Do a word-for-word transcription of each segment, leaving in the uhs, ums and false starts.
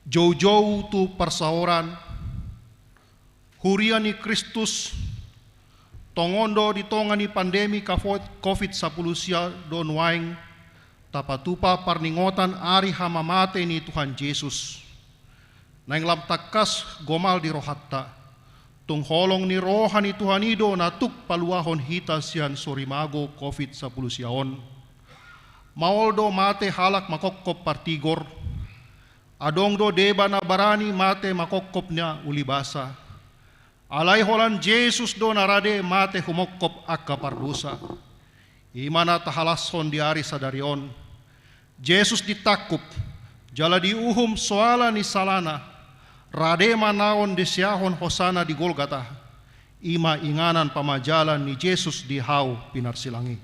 Joujou tu parsaoran, huria ni Kristus, tongon do di tonga ni pandemi kafo-, covid sampulu sia do nuaeng, tapatupa parningotan ari hamamate ni Tuhan Jesus. Naeng lam tangkas gomal di rohanta, tung holong ni roha ni Tuhan i do na tuk paluahon hita sian sorimago covid sampulu sia on. Maol do mate halak mangkophop partigor, adong do deba na barani mate mangkophop na ulibasa. Alai holan Jesus do na rade mate humongkop angka pardosa. I ma na tahalashon di ari sadari on. Jesus ditangkup, jala diuhum soala ni salana, rade manaon diseahon hosana di Golgata. I ma inganan pamajalan ni Jesus di hau pinarsilang i.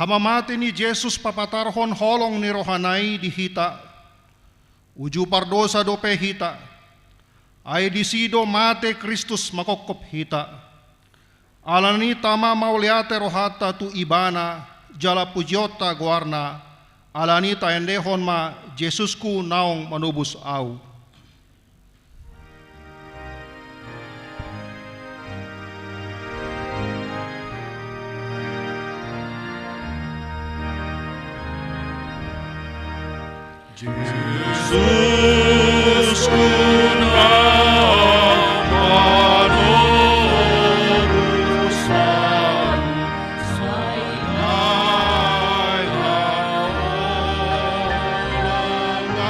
Hamamate ni Jesus papatarhon holong ni rohana i di hita. Uju pardosa dope hita, ai disi do mate Kristus mangkophop hita. Alani i tama mauliate rohanta tu Ibana, jala pujionta goarna, alani i taendehon ma Jesusku naung manobus ahu. Jesus ku na manobus ahu, sai naeng holong ahu.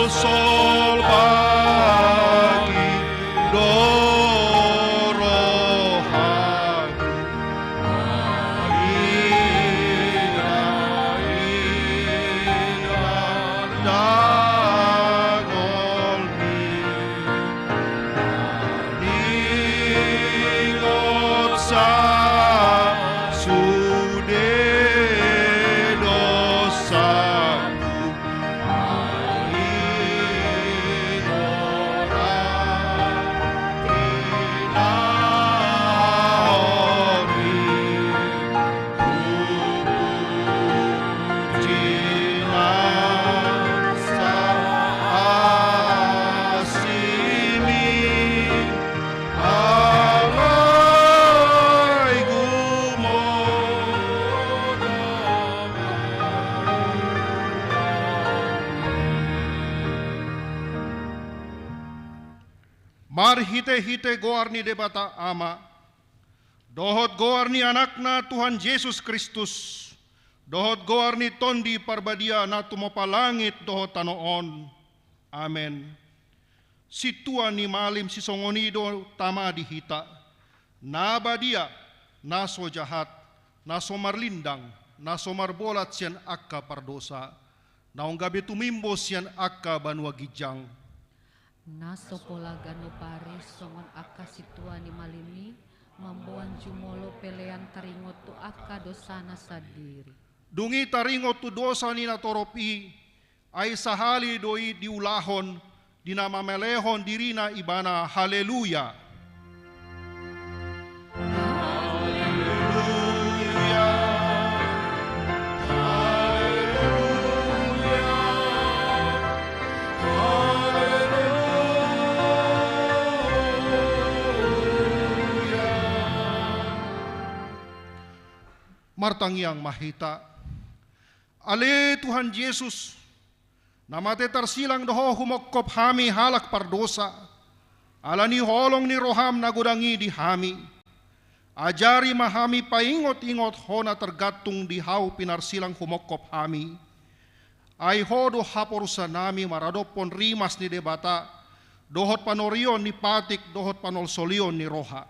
Solsol bagian do rohangku. Marhitehite goar ni Debata Ama, dohot goar ni Anakna Tuhan Jesus Kristus, dohot goar ni Tondi Parbadia na tumompa langit dohot tano on. Amen. Sintua ni malim sisongon i do tama di hita, na badia, na so jahat, na so marlindang, na so marbolat sian angka pardosa, naung gabe tumimbo sian angka banua ginjang. Na so pola ganup ari songon angka sintua ni malim i, mamboan jumolo pelean taringot tu angka dosana sandiri. Dung i taringot tu dosa ni natorop i, ai sahali do i diulahon, di na mamelehon dirina ibana. Haleluya. Martangiang ma hita. Ale Tuhan Jesus, na mate tarsilang do Ho humongkop hami halak pardosa, ala ni holong ni roham na godang i di hami. Ajari ma hami paingot-ingot Ho na targantung di hau pinarsilang humongkop hami. Ai Ho do haporusanami maradophon rimas ni Debata, dohot panorion ni patik, dohot panolsolion ni roha.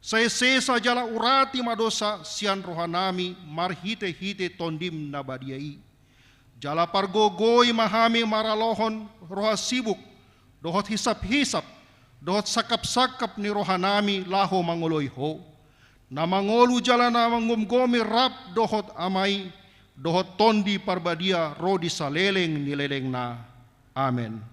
Sai sesa jala urati ma dosa sian rohanami marhite-hite Tondim na badia i. Jala pargogoi ma hami maralohon roha sibuk, dohot hisap-hisap, dohot sangkap-sangkap ni rohanami laho mangoloi Ho, na mangolu jala na manggomgomi rap dohot Ama i, dohot Tondi Parbadia ro di saleleng ni lelengna. Amen.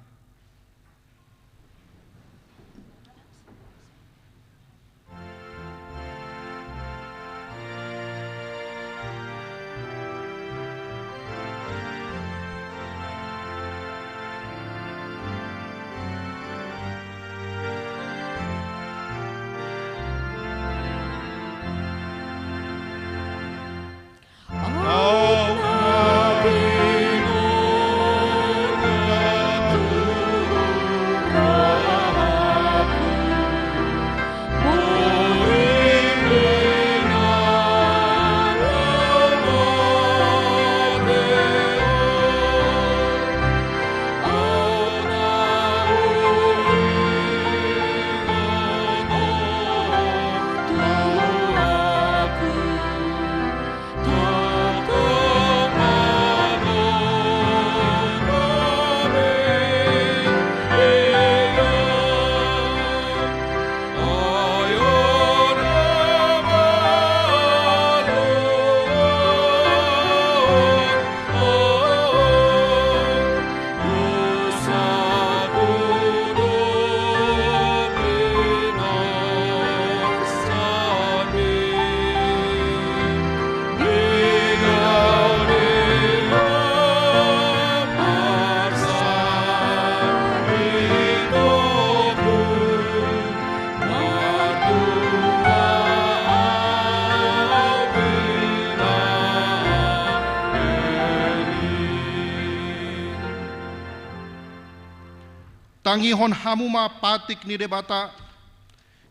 Tangihon hamu ma patik ni Debata,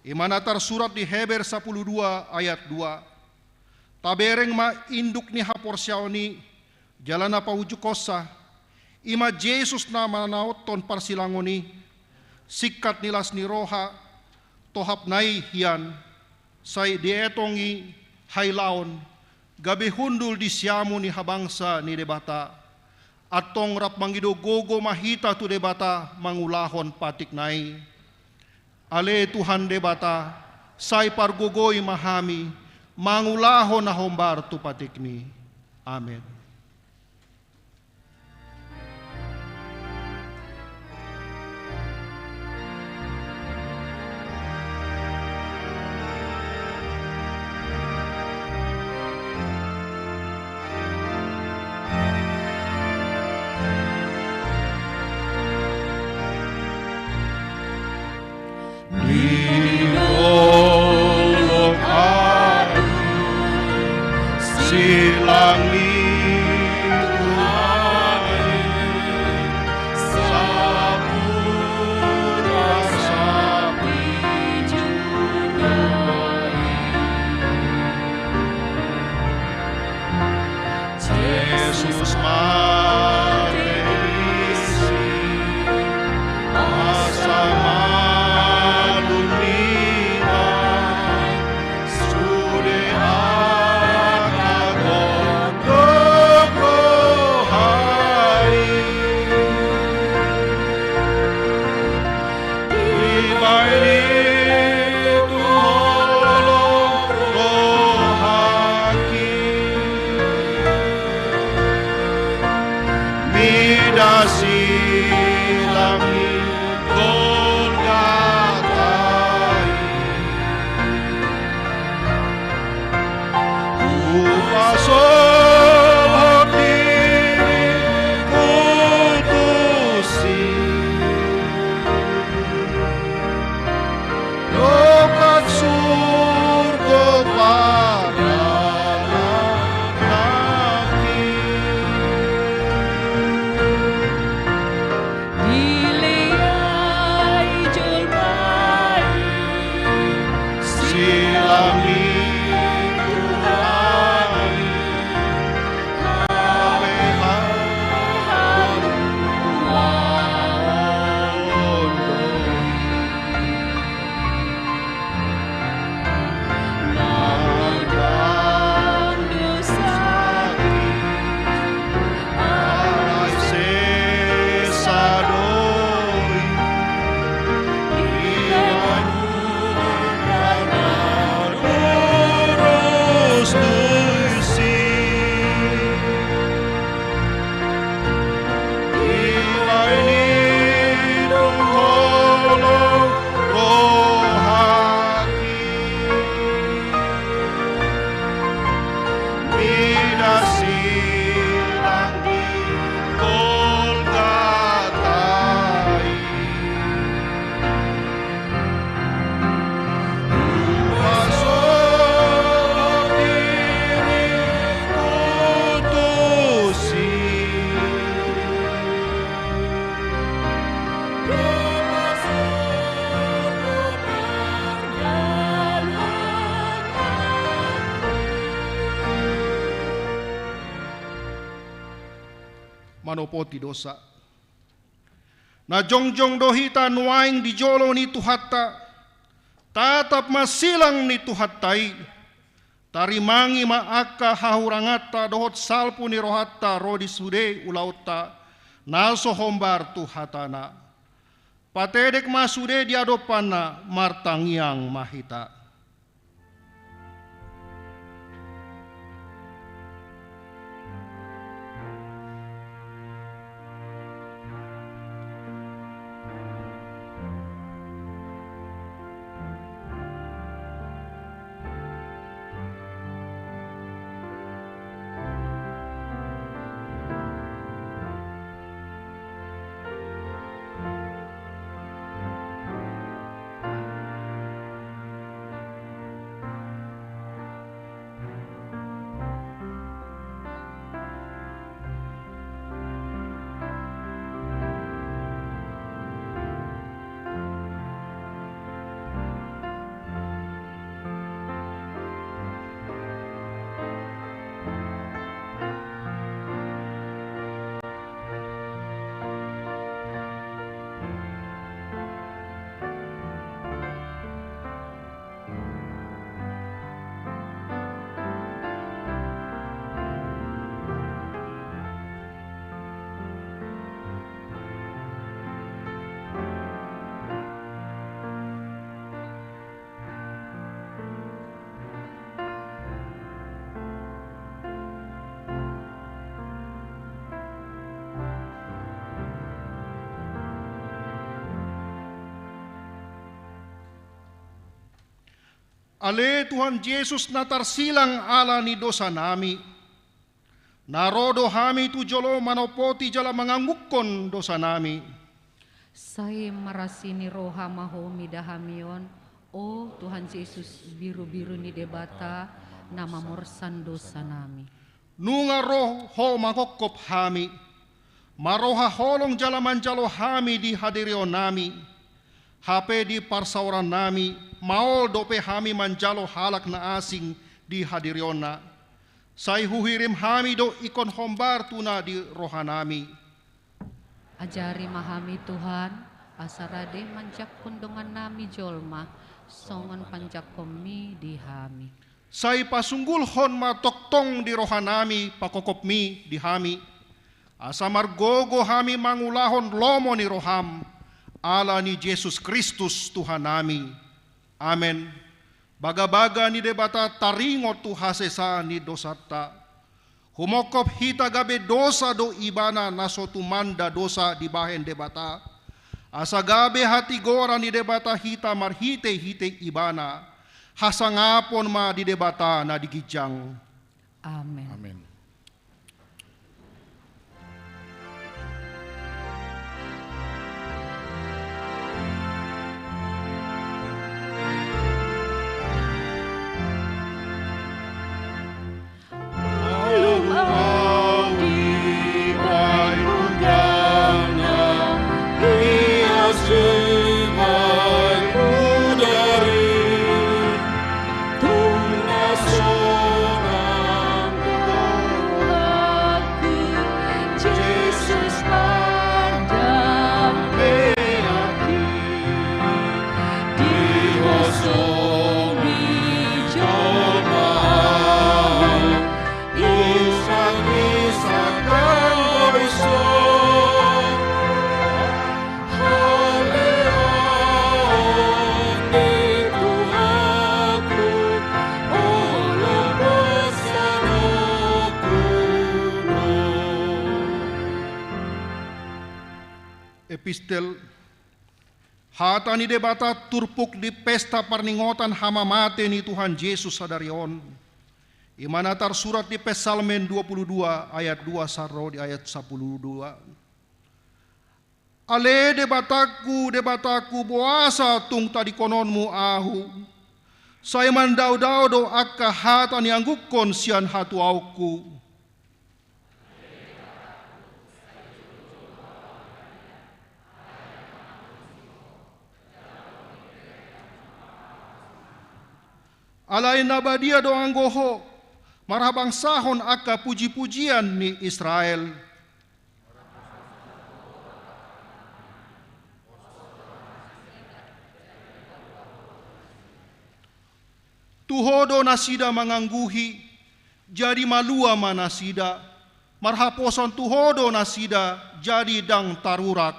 i ma na tarsurat di Heber sapuluh dua ayat dua. Tabereng ma induk ni haporseaon i, jala na paunjukonsa, i ma Jesus na manaothon parsilangon i, singkat ni las ni roha, tohapna i hian, sai dietong i hailaon, gabe hundul di siamun ni habangsa ni Debata. Antong rap mangido gogo ma hita tu Debata mangulahon patikna i. Ale Tuhan Debata, sai pargogoi ma hami mangulahon na hombar tu patikmi. Amen. Di dolok ahu silang ni Tuhan i, sapuran sapijuta i. Jesus mate disi, asa malum nian sude angka gondok roha i. Dibaen i tu holong rohangki, mida silang ni Golgata i. Hupasohot diriku tusi, dohot surgo pardalanan. manopoti dosa. Na jongjong do hita nuaeng di jolo ni Tuhanta, tatap ma silang ni Tuhanta i. Tarimangi ma angka hahuranganta dohot salpu ni rohanta ro di sude ulaonta, na so hombar tu hatana. Patedek ma sude di adopanna, martangiang ma hita. Ale Tuhan Jesus, na tarsilang ala ni dosanami, na ro do hami tu jolo manopoti jala manganggungkon dosanami. Sai marasi ni roha ma Ho mida hami on, o Tuhan Jesus, birubiru ni Debata, na mamorsan dosanami. Nunga ro Ho mangophop hami, marroha holong jala manjalo hami di hadirionnami. Hape di parsaorannami, maol dope hami manjalo halak na asing di hadirionna. Sai huhirim hami do ingkon hombar tu na di rohanami. Ajari ma hami, Tuhan, asa rade manjangkon dongannami jolma, songon panjangkonmi di hami. Sai pasunggulhon ma tongtong di rohanami pangophopmi di hami, asa margogo hami mangulahon lomo ni roham, ala ni Jesus Kristus Tuhannami. Amen. Bagabaga ni Debata taringot tu hasesaan ni dosanta. Humophop hita gabe dosa do ibana na so tumanda dosa dibahen Debata. Asa gabe hatigoran ni Debata hita marhitehite ibana. Hasangapon ma di Debata na di ginjang. Amen. Amen. Epistel. Hata ni Debata turpuk di pesta parningotan hamamate ni Tuhan Jesus sadari on. I ma na tarsurat di Psalmen dua puluh dua ayat dua sahat ro di ayat sapuluh dua. Ale Debatangku, Debatangku, boasa tung tadingkononmu ahu? Sai mandaodao do angka hata ni anggungkon sian hatuaonku. Alai na badia do anggo Ho, marhabangsahon angka pujipujian ni Israel. Tu Ho do nasida mangangguhi, jadi malua ma nasida. Marhaposan tu Ho do nasida, jadi ndang tarurak.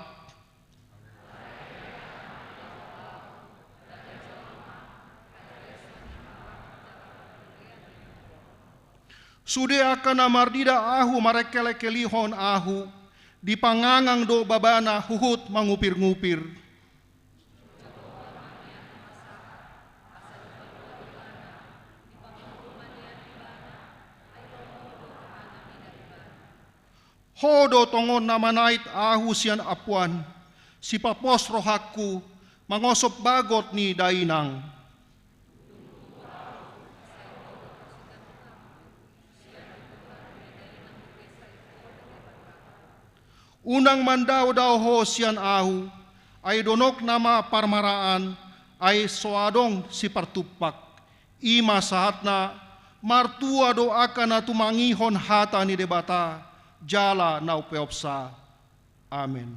Sude angka na marnida ahu marengkelengkelihon ahu, dipangangang do babana huhut mangupirngupir. Ho do tongon na manait ahu sian ampuan, sipapos rohangku, mangosop bagot ni dainang. Unang mandaodao ho sian ahu, ai donok nama parmaraan, ai so adong sipartumpak. I ma sahatna, martua do angka na tumangihon hata ni Debata, jala na umpeopsa. Amen.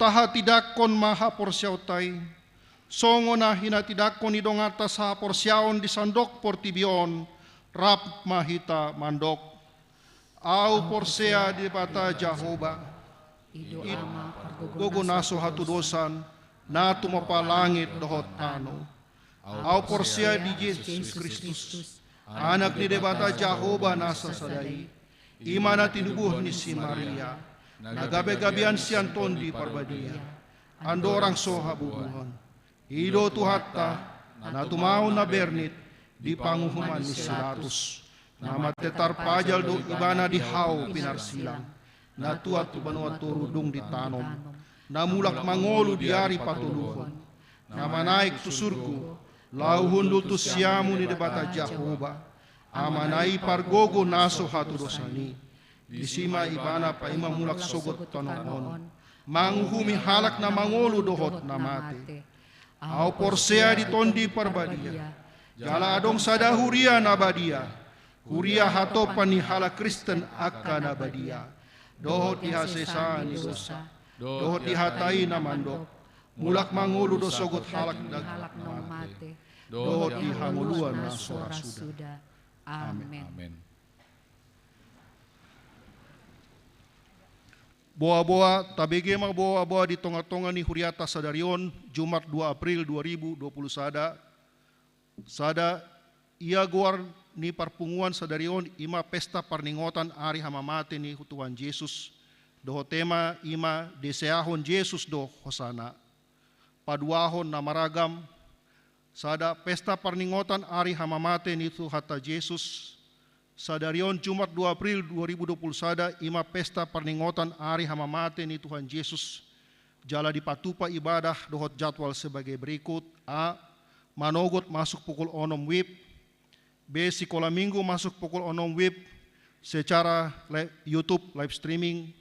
Tahatindangkon ma haporseaonta i, songon na hinatindangkon ni donganta sahaporseaon di sandok portibi on, rap ma hita mandok. Ahu porsea di Debata Jahowa, i do Ama pargogo na so hatudosan, na tumompa langit dohot tano. Ahu porsea di Jesus Kristus, Anak ni Debata Jahowa na sasada i, i ma na tinubuhon ni si Maria, na gabegabean sian Tondi Parbadia, andorang so habubuhan. I do Tuhanta, na tumaon na bernit di panguhuman ni si Pilatus. Na mate tarpajal do Ibana di hau pinarsilang. Na tuat tu banua toru dung ditanom. Na mulak mangolu di ari patoluhon. Na manaek tu surgo, laho hundul tu siamun ni Debata Jahowa, Amana i pargogo na so hatudosan i. Disi ma Ibana paima mulak sogot tu anon on, manguhumi halak na mangolu dohot na mate. Ahu porsea di Tondi Parbadia, jala adong sada huria na badia, huria hatompa ni halak Kristen angka na badia, dohot di hasesaan ni dosa, dohot di hata i na mandok, mulak mangolu do sogot halak na mate, dohot di hangoluan na so ra suda. Amen. Amen. Boaboa, tabege ma boaboa di tongatonga ni huriata sadari on, Jumat dua April dua ribu dua puluh sada. Sada, ia goar ni parpunguan sadari on, i ma pesta parningotan ari hamamate ni Tuhan Jesus. Dohot tema, i ma diseahon Jesus do hosana. Paduahon na maragam, sada, pesta parningotan ari hamamate ni Tuhanta Jesus. Sadari on Jumat dua April dua ribu dua puluh sada, i ma pesta parningotan ari hamamate ni Tuhan Jesus. Jala dipatupa ibadah dohot jadwal sebagai berikut. A, Manogot masuk pukul onom wib. B. Sikola Minggu masuk pukul onom wib secara li-, YouTube live streaming.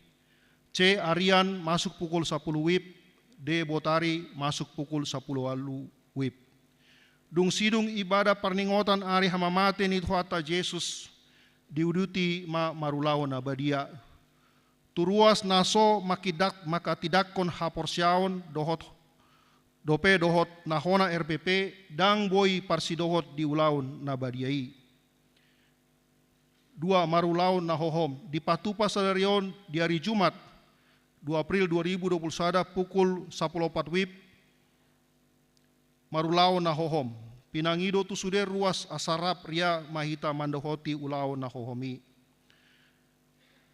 C. Arian masuk pukul sapuluh wib. D. Botari masuk pukul sapuluh ualu wib. Dung sidung ibadah parningotan ari hamamate ni Tuhanta Jesus, diuduti ma marulaon na badia. Tu ruas na so mangkidak-, mangkatidakkon haporseaon dohot, dope dohot na hona R P P, ndang boi parsidohot di ulaon na badia i. Dua, marulaon na hohom. Dipatupa sadari on di ari Jumat, dua April dua ribu dua puluh sada, pukul sapuluh opat wib, marulaon na hohom. Pinangido tu sude ruas asa rap ria ma hita mandohoti ulaon na hohom i.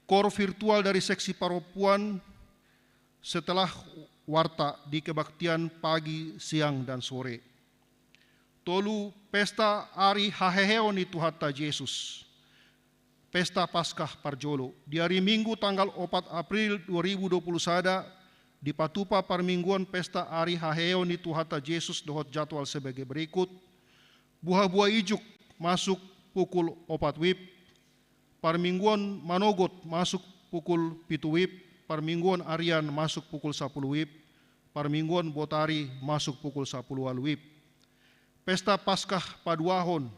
Koor virtual dari seksi parompuan setelah warta di kebaktian pagi, siang, dan sore. Tolu, pesta ari haheheon ni Tuhanta Jesus. Pesta Paskah parjolo. Di ari Minggu tanggal opat April dua ribu dua puluh sada, dipatupa parmingguon pesta ari haheheon ni Tuhanta Jesus dohot jadwal sebagai berikut. Buhabua ijuk masuk pukul opat wib. Parmingguon manogot masuk pukul pitu wib. Parmingguon arian masuk pukul sapuluh wib. Parmingguon botari masuk pukul sapuluh ualu wib. Pesta Paskah paduahon.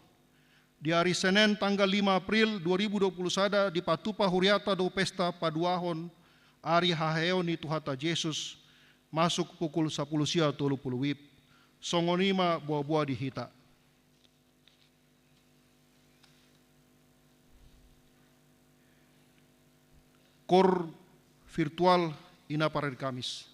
Di ari Senen tanggal lima April dua ribu dua puluh sada dipatupa huriata do pesta paduahon ari haheheon ni Tuhanta Jesus, masuk pukul sapuluh sia tolu puluh wib. Songon i ma boaboa di hita. Koor virtual, ina parari Kamis.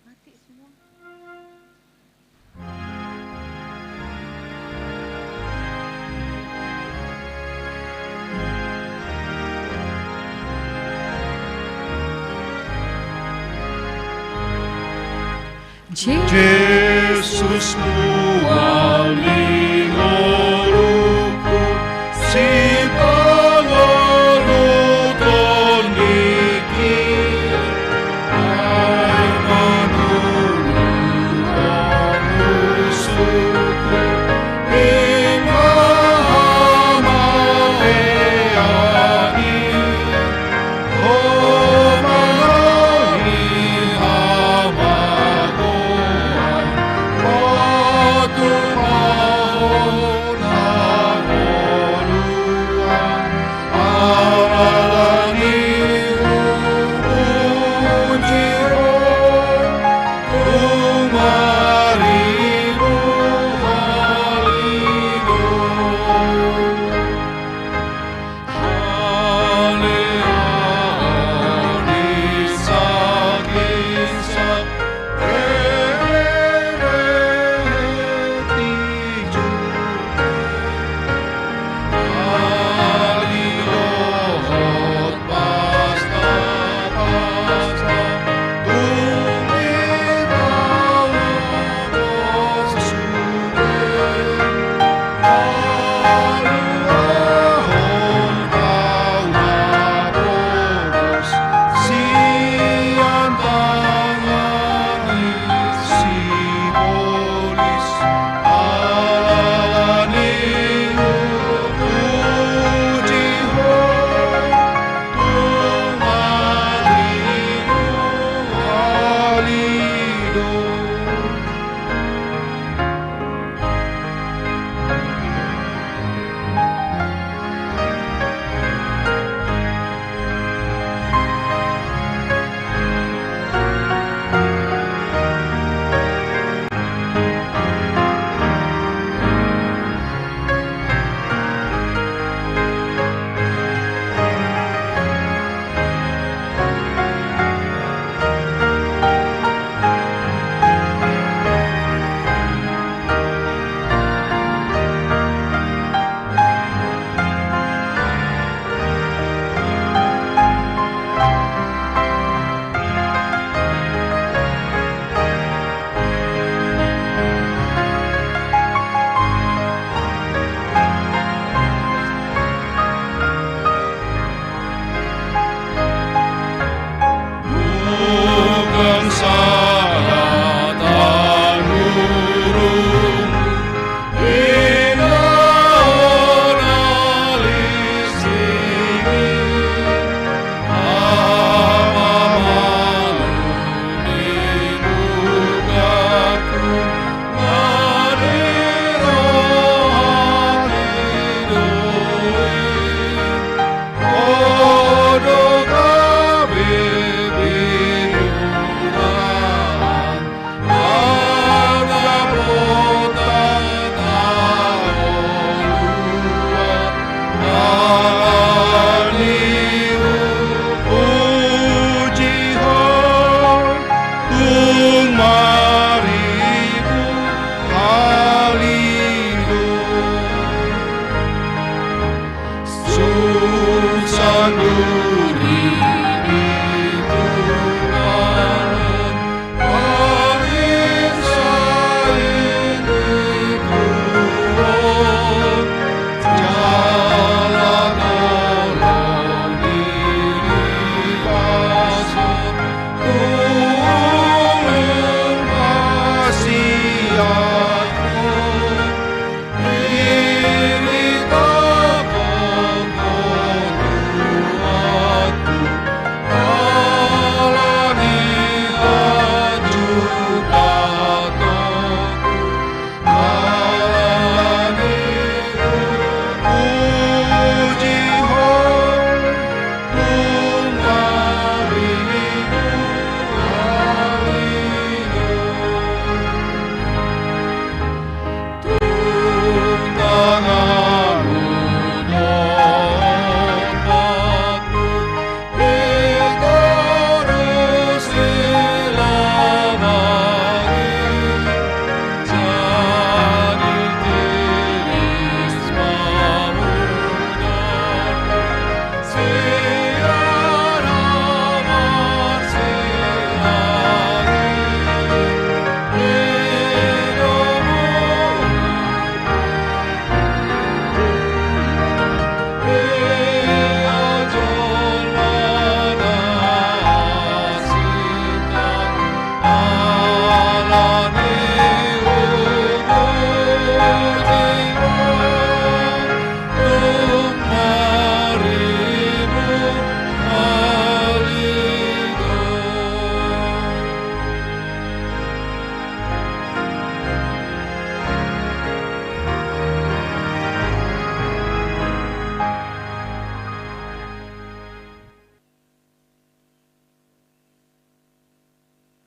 Mati semua. Jesus, mual ni ngolungku, sipangoluton niki, ai manuluhon musungku, ima hamaean i.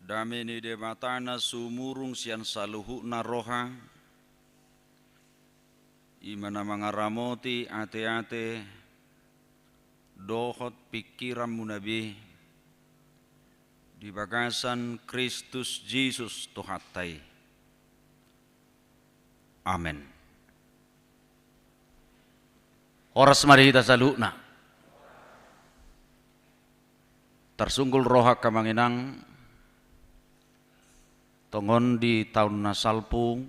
Dame ni Debata na sumurung sian saluhutna roha, i ma na mangaramoti ateate dohot pingkiranmuna be di bagasan Kristus Jesus Tuhanta i. Amen. Horas ma di hita saluhutna. Tarsunggul roha angka amang inang, tongon di taon na salpu,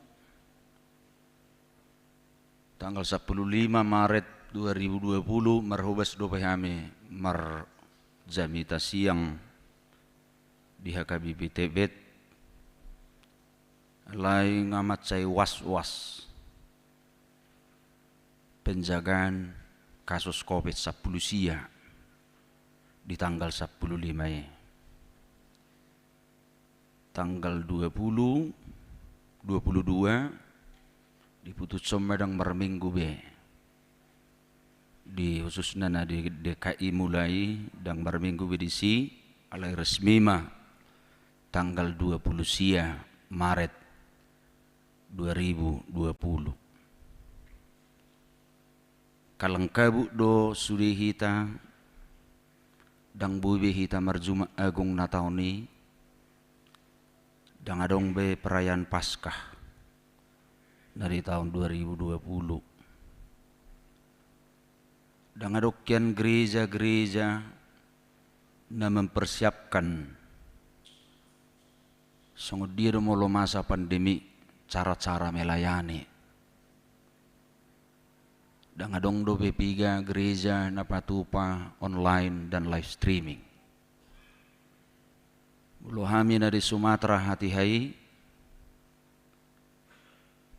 tanggal sampulu lima Maret dua ribu dua puluh, marhobas dope hami marjamita siang di H K B P Tebet, alai nga mansai was-was penjagaan kasus covid sampulu sia di tanggal sampulu lima i. Tanggal dua pulu, dua pulu dua, diputushon ma ndang marminggu be. Di khususna na di D K I Mula i ndang marminggu be disi, alai resmi ma tanggal dua pulu sia Maret dua ribu dua puluh. Kalang kabut do sude hita, ndang boi be hita marjumat agung na taon i, ndang adong be perayaan Paskah na di taon dua ribu dua puluh. Ndang adong hian gereja-gereja na mempersiapkan songon dia do molo masa pandemi cara-cara melayani. Ndang adong dope piga gereja na patupa online dan live streaming. Molo hami na di Sumatera hatiha i,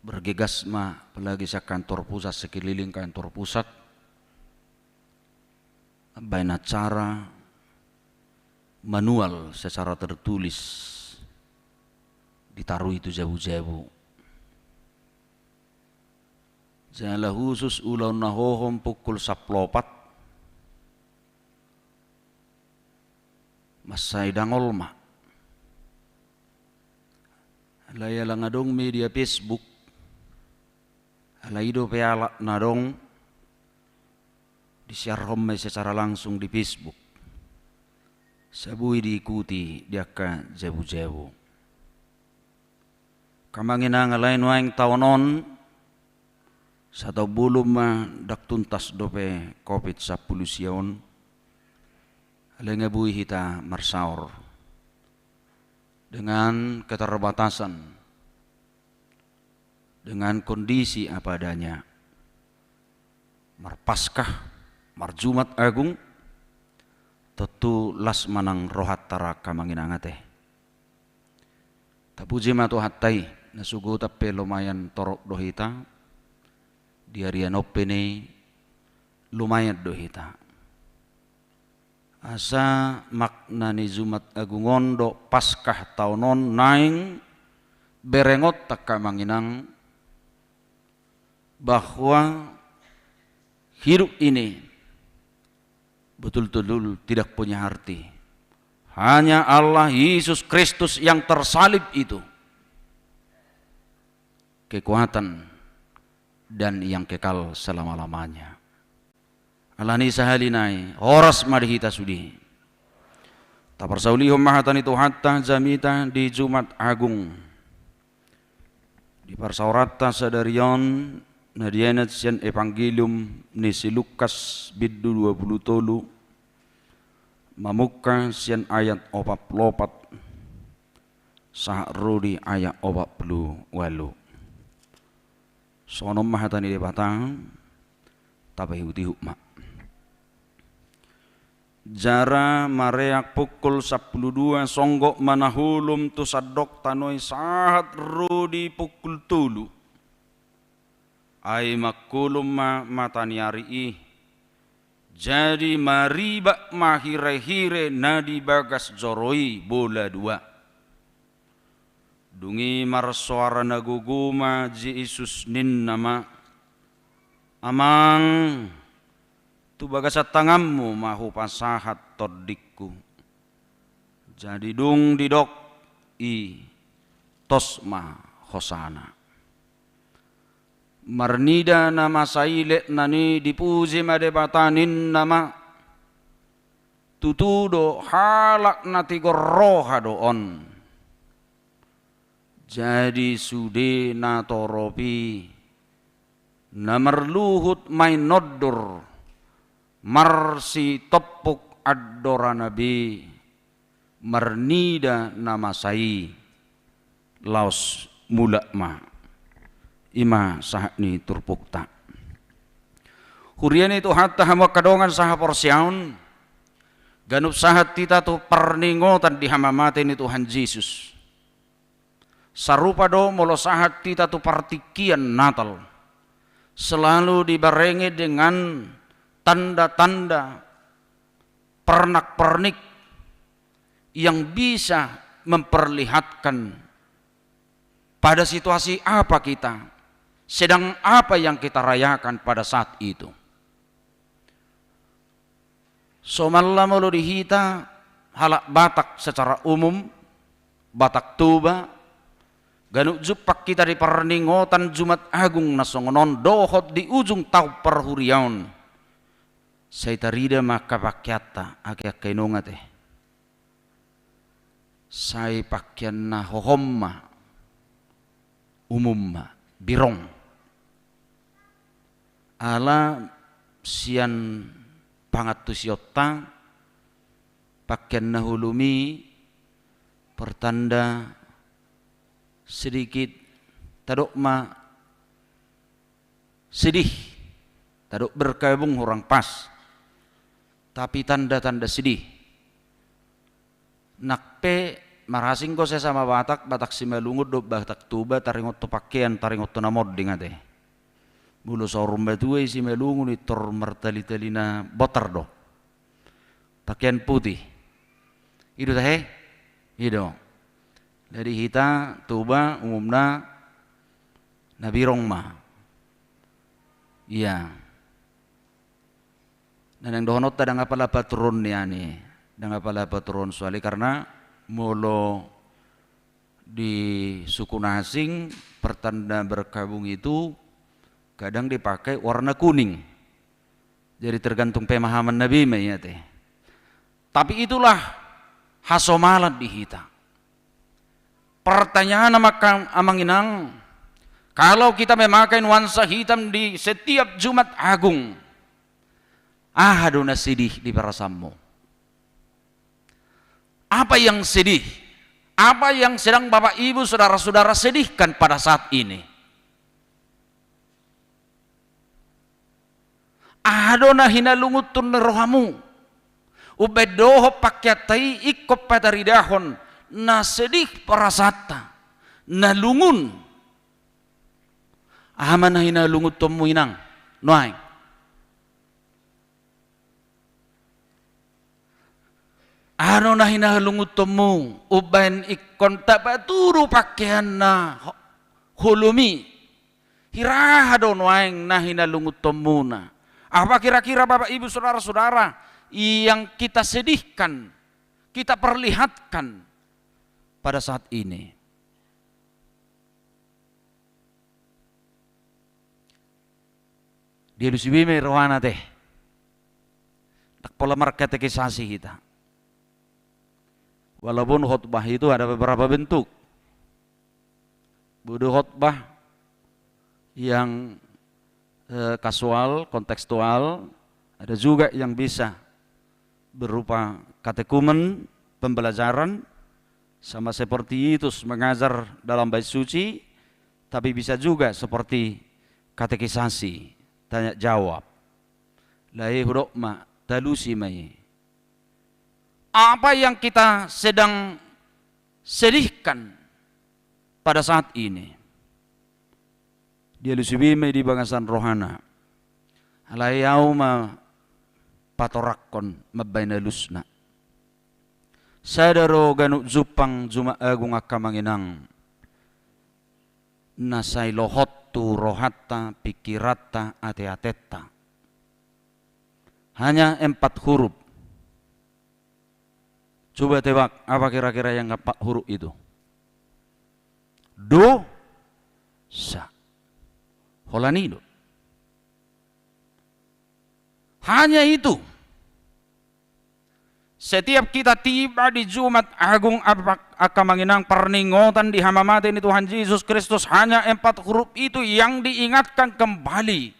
bergegas ma apalagi sian kantor pusat, sekeliling kantor pusat, baen acara manual secara tertulis ditarui tu jabu-jabu. Jala khusus ulaon na hohom pukul sampulu opat, mansai dangol ma. Alai ala nga adong media Facebook, alai i dope alap na adong, disiarhon ma i secara langsung di Facebook. Sabui diikuti di angka jabu-jabu. Angka amang inang, alai nuaeng taon on, sataon bolon ma ndang tuntas dope covid sampulu sia on. Alai nga boi hita marsaor dengan keterbatasan, dengan kondisi apa adanya. Marpaskah, marjumat agung, tontu las ma nang rohanta ra, angka amang inang, ate. Tapuji ma Tuhanta i, na sogot pe lumayan torop do hita, di arian on pe ni lumayan do hita. Asa makna ni Jumat Agung on dohot Paskah taon on naeng berengonta, angka amang inang, bahwa hidup ini betul-betul tidak punya arti. Hanya Allah Yesus Kristus yang tersalib itu kekuatan dan yang kekal selama-lamanya. Alani sahali nai, horas ma di hita sude. Taparsaulihon ma hata ni Tuhanta jamita di Jumat Agung. Di parsaoranta sadari on, na dienet sian Evangelium ni si Lukas bindu dua pulu tolu, mamungka sian ayat opat pulu opat sahat ro di ayat opat pulu ualu. Songon on ma hata ni Debata, tapaihut-ihut ma. Jala mareak pukul sampulu dua songgop ma na holom tu sandok tano i sahat ro di pukul tolu. Ai mangholom ma mata ni ari i, jadi maribak ma hire-hire na di bagas joro i bola dua. Dung i marsoara na gogo ma Jesus, ninna ma: Amang, tu bagasan tanganmu ma hupasahat tondingku. Jadi dung didok i, tos ma hosana. Marnida na masa i letnan i, dipuji ma Debata, ninna ma: Tutu do halak na tigor roha do on. Jadi sude na torop i na marluhut main nondur, marsitompuk andorana be, marnida na masa i, laos mulak ma. I ma sahat ni turpukta. Huria ni Tuhanta, hamu angka dongan sahaporseaon, ganup sahat hita tu parningotan di hamamate ni Tuhan Jesus. Sarupa do molo sahat hita tu partingkian Natal, selalu dibarengi dengan tanda-tanda, pernak-pernik yang bisa memperlihatkan pada situasi apa kita, sedang apa yang kita rayakan pada saat itu. Somalna molo di hita halak Batak secara umum, Batak Toba, ganup jumpang hita di parningotan Jumat Agung na songon on dohot di ujung taon parhuriaon, sai tarida ma angka pakeanta, ake angka inong ate. Sai pakean na hohom ma, umum ma, birong. Ala sian pangantusionta, pakean na holom i pertanda sedikit, tadok ma sedih, tadok berkabung hurang pas, tapi tanda-tanda sedih. Nang pe marasing ho sesama Batak, Batak Simalungun dohot Batak Toba, taringot tu pangkean, taringot tu na monding ate. Molo saur matua i Simalungun i tor martalitali na botar do. Pangkean putih. I do tahe? I do. Jadi hita Toba umumna na birong ma. Ia. Na naeng dohononta ndang apala paturon nian i, ndang apala paturon soali karna molo di suku na asing pertanda berkabung itu kadang dipakai warna kuning. Jadi tergantung pemahaman na be ma i ate. Tapi itulah hasomalan di hita. Pertanyaan amang, amang inang, kalau kita memakai nuansa hitam di setiap Jumat Agung, aha do na sedih di perasaanmu? Apa yang sedih? Apa yang sedang Bapak Ibu Saudara-saudara sedihkan pada saat ini? Aha do na hinalungunhon ni rohamu? Umbaen dohot pangkeanta i ingkon pataridahon na sedih perasaanta, na lungun. Aha ma na hinalungunhonmu inang nuaeng? Aha do na hinalungunhonmu umbaen ingkon tapatudu pangkean na ho-, holom i? Hira aha do nuaeng na hinalungunhonmuna? Apa kira-kira Bapak Ibu Saudara-saudara yang kita sedihkan, kita perlihatkan pada saat ini? Dialusi be ma i rohana ate. Ndang pola markatekisasi hita. Walaupun khotbah itu ada beberapa bentuk. Boi do khotbah yang, eh, kasual, kontekstual, ada juga yang bisa berupa katekumen, pembelajaran, sama seperti Yesus mengajar dalam Bait Suci, tapi bisa juga seperti katekisasi, tanya jawab. Lae hudok ma, talusi ma i. Apa yang kita sedang sedihkan pada saat ini? Dialusi be ma i di bagasan rohana. Alai ahu ma patoranghon mambaen alusna. Sada do ganup jumpang Jumat Agung angka amang inang na sai lohot tu rohanta, pingkiranta, ateatenta. Hanya empat huruf. Coba tebak, apa kira-kira yang empat huruf itu? Dosa. Holan i do. Hanya itu. Setiap kita tiba di Jumat Agung, angka amang inang, parningotan di hamamate ni Tuhan Yesus Kristus, hanya empat huruf itu yang diingatkan kembali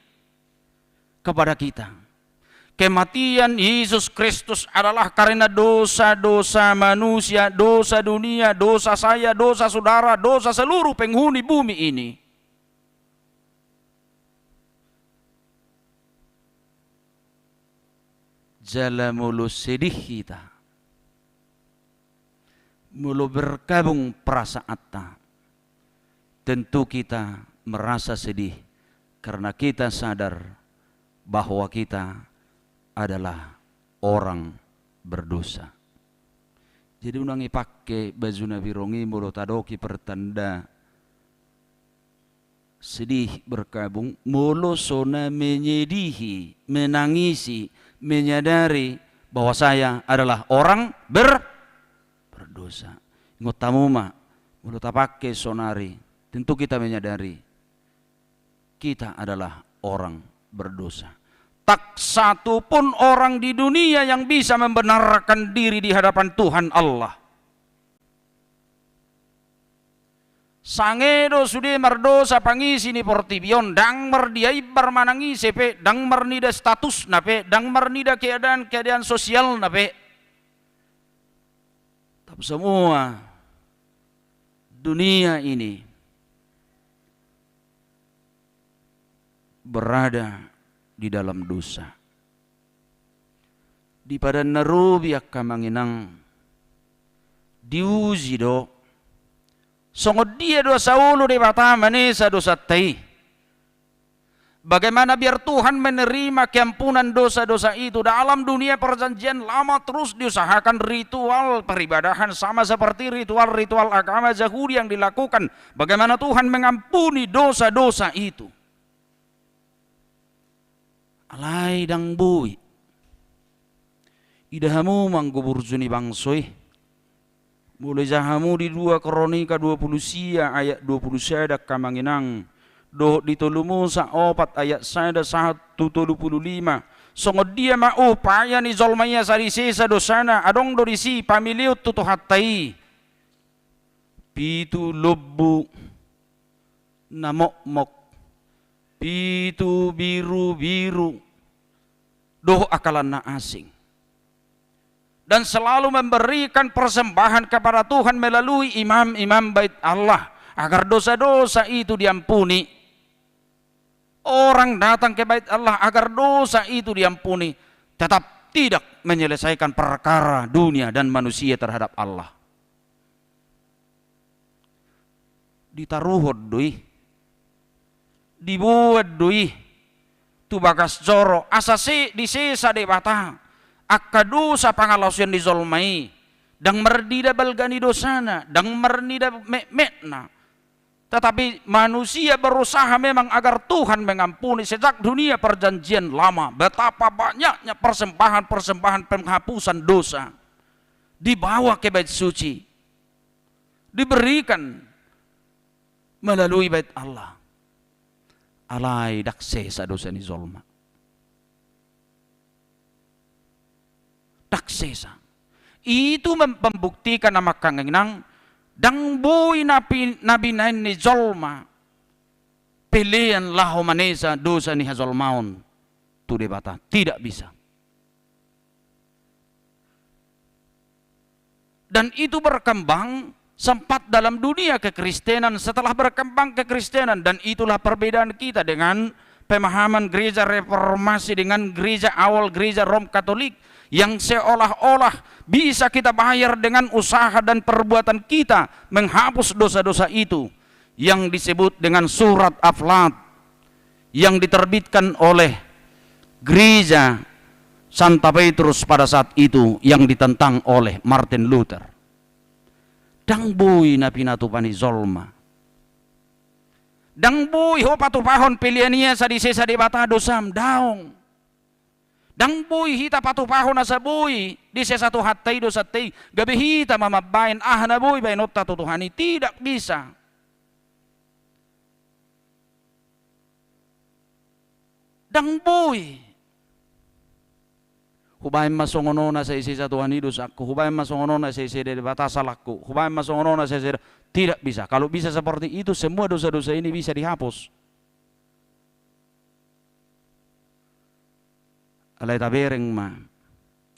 kepada kita. Kematian Yesus Kristus adalah karena dosa-dosa manusia, dosa dunia, dosa saya, dosa saudara, dosa seluruh penghuni bumi ini. Jala molo sedih hita, molo berkabung perasaanta, tentu kita merasa sedih karena kita sadar bahwa kita adalah orang berdosa. Jadi unang ipangke baju na birong i molo tadok i pertanda sedih berkabung, molo so na menyedihi, menangisi, menyadari bahwa saya adalah orang ber-, berdosa. Ingot hamu ma, molo tapangke sonari, tentu kita menyadari kita adalah orang berdosa. Tak satu pun orang di dunia yang bisa membenarkan diri di hadapan Tuhan Allah. Sange do sude mardosa pangisi ni portibi on, ndang mardia imbar manang ise pe, ndang marnida statusna pe, ndang marnida keadaan-keadaan sosialna pe. Tapi semua dunia ini berada di dalam dosa. Di Padan na Robi, angka amang inang, Diuji do. Songon dia do asa olo Debata manesa dosanta i. Bagaimana biar Tuhan menerima keampunan dosa-dosa itu? Dalam dunia Perjanjian Lama terus diusahakan ritual peribadahan sama seperti ritual-ritual agama Yahudi yang dilakukan. Bagaimana Tuhan mengampuni dosa-dosa itu? Alai ndang boi. Ida hamu ma anggo burju ni bangso i. Molo ija hamu di dua Kronika dua pulu sia ayat dua pulu sada, angka amang inang, dohot di tolu Musa opat ayat sada sahat tu tolu pulu lima. Songon dia ma upaya ni jolma i asa disesa dosana? Adong do disi pamilehon tu Tuhanta i pitu lombu na mokmok, pitu birubiru, dohot angka lan na asing. Dan selalu memberikan persembahan kepada Tuhan melalui imam-imam Bait Allah, agar dosa-dosa itu diampuni. Orang datang ke Bait Allah agar dosa itu diampuni, tetap tidak menyelesaikan perkara dunia dan manusia terhadap Allah. Ditaruhon do i, diboan do i tu bagas joro, asa sai disesa Debata angka dosa pangalaosion ni jolma i. Ndang marnida balga ni dosana, ndang marnida metmetna. Tetapi manusia berusaha memang agar Tuhan mengampuni. Sejak dunia Perjanjian Lama, betapa banyaknya persembahan-persembahan penghapusan dosa dibawa ke Bait Suci, diberikan melalui Bait Allah. Alai ndang sesa dosa ni jolma. Ndang sesa. Itu mem-, membuktikan, amang inang, ndang boi na pi-, na binahen ni jolma pelean laho manesa dosa ni hajolmaon tu Debata. Tidak bisa. Dan itu berkembang sempat dalam dunia kekristenan, setelah berkembang kekristenan, dan itulah perbedaan kita dengan pemahaman gereja reformasi, dengan gereja awal, gereja Rom Katolik, yang seolah-olah bisa kita bayar dengan usaha dan perbuatan kita menghapus dosa-dosa itu, yang disebut dengan surat Aflat yang diterbitkan oleh gereja Santa Petrus pada saat itu, yang ditentang oleh Martin Luther. Ndang boi na pinatupa ni jolma. Ndang boi ho patupahon pelean i asa disesa Debata dosam, daong. Ndang boi hita patupahon asa boi disesa Tuhanta i dosanta i, gabe hita ma mambahen aha na boi bahenonta tu Tuhan i. Tidak bisa. Ndang boi. Hubahen ma songon on asa disesa Tuhan i dosangku, hubahen ma songon on asa disesa Debata salangku, hubahen ma songon on asa disesa. Tidak bisa. Kalau bisa seperti itu, semua dosa-dosa ini bisa dihapus. Alai tabereng ma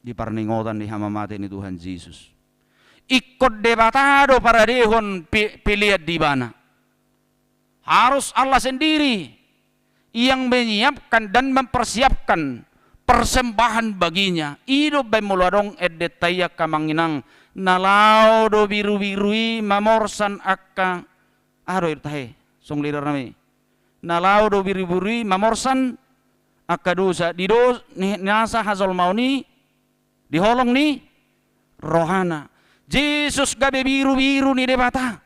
di parningotan ni hamamate ni Tuhan Jesus. Ingkon Debata do paradehon pe-, pelean di ibana. Harus Allah sendiri yang menyiapkan dan mempersiapkan persembahan baginya. I do umbahen molo adong endenta i, angka amang inang, na laho do birubiru i mamorsan angka, aha do i tahe, song lider nami. Na laho do birubiru i mamorsan angka dosa di do-, ni, nasa hajolmaon i di holong ni rohana. Jesus gabe birubiru ni Debata.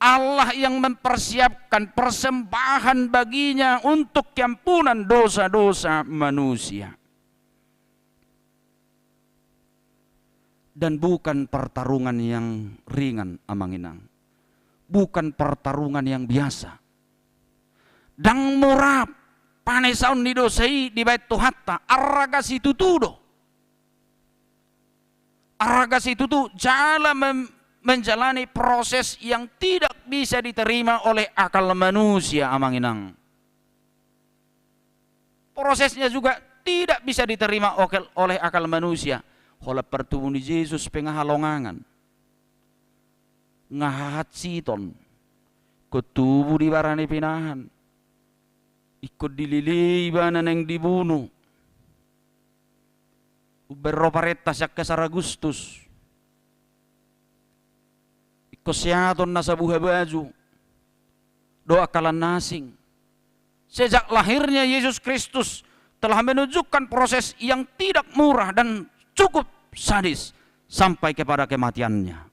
Allah yang mempersiapkan persembahan baginya untuk keampunan dosa-dosa manusia. Dan bukan pertarungan yang ringan, amang inang. Bukan pertarungan yang biasa. Ndang mura panesaon ni dosa i dibahen Tuhanta, arraga situtu do. Arraga situtu jala mem-, menjalani proses yang tidak bisa diterima oleh akal manusia, amang inang. Prosesnya juga tidak bisa diterima okel-, oleh akal manusia. Holan partubu ni Jesus pe nga halongangan, nga hahansiton, ingkon tubu di bara ni pinahan, ingkon dilelei ibana naeng dibunu. Umbaen ro parenta sian Kesar Agustus. Ingkon seaton nasa buhabaju dohot angka lan na asing. Sejak lahirnya Yesus Kristus telah menunjukkan proses yang tidak murah dan cukup sadis sampai kepada kematiannya.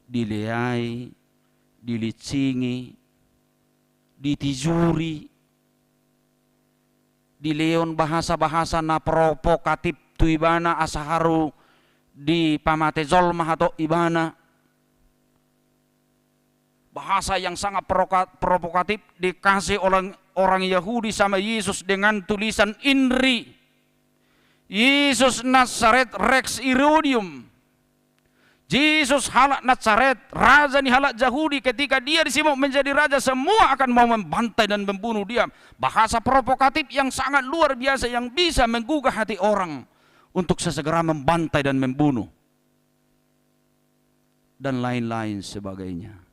Dileai, dilinsingi, ditijuri, dilehon bahasa-bahasa na provokatif tu ibana asa haru dipamate jolma hatop ibana. Bahasa yang sangat provoka-, provokatif dikasih oleh orang Yahudi sama Yesus dengan tulisan INRI. Yesus Nazaret Rex Irodium. Jesus halak Nazaret, raja ni halak Jahudi, ketika dia disimok menjadi raja, semua akan mau membantai dan membunuh dia. Bahasa provokatif yang sangat luar biasa yang bisa menggugah hati orang untuk sesegera membantai dan membunuh. Dan lain-lain sebagainya.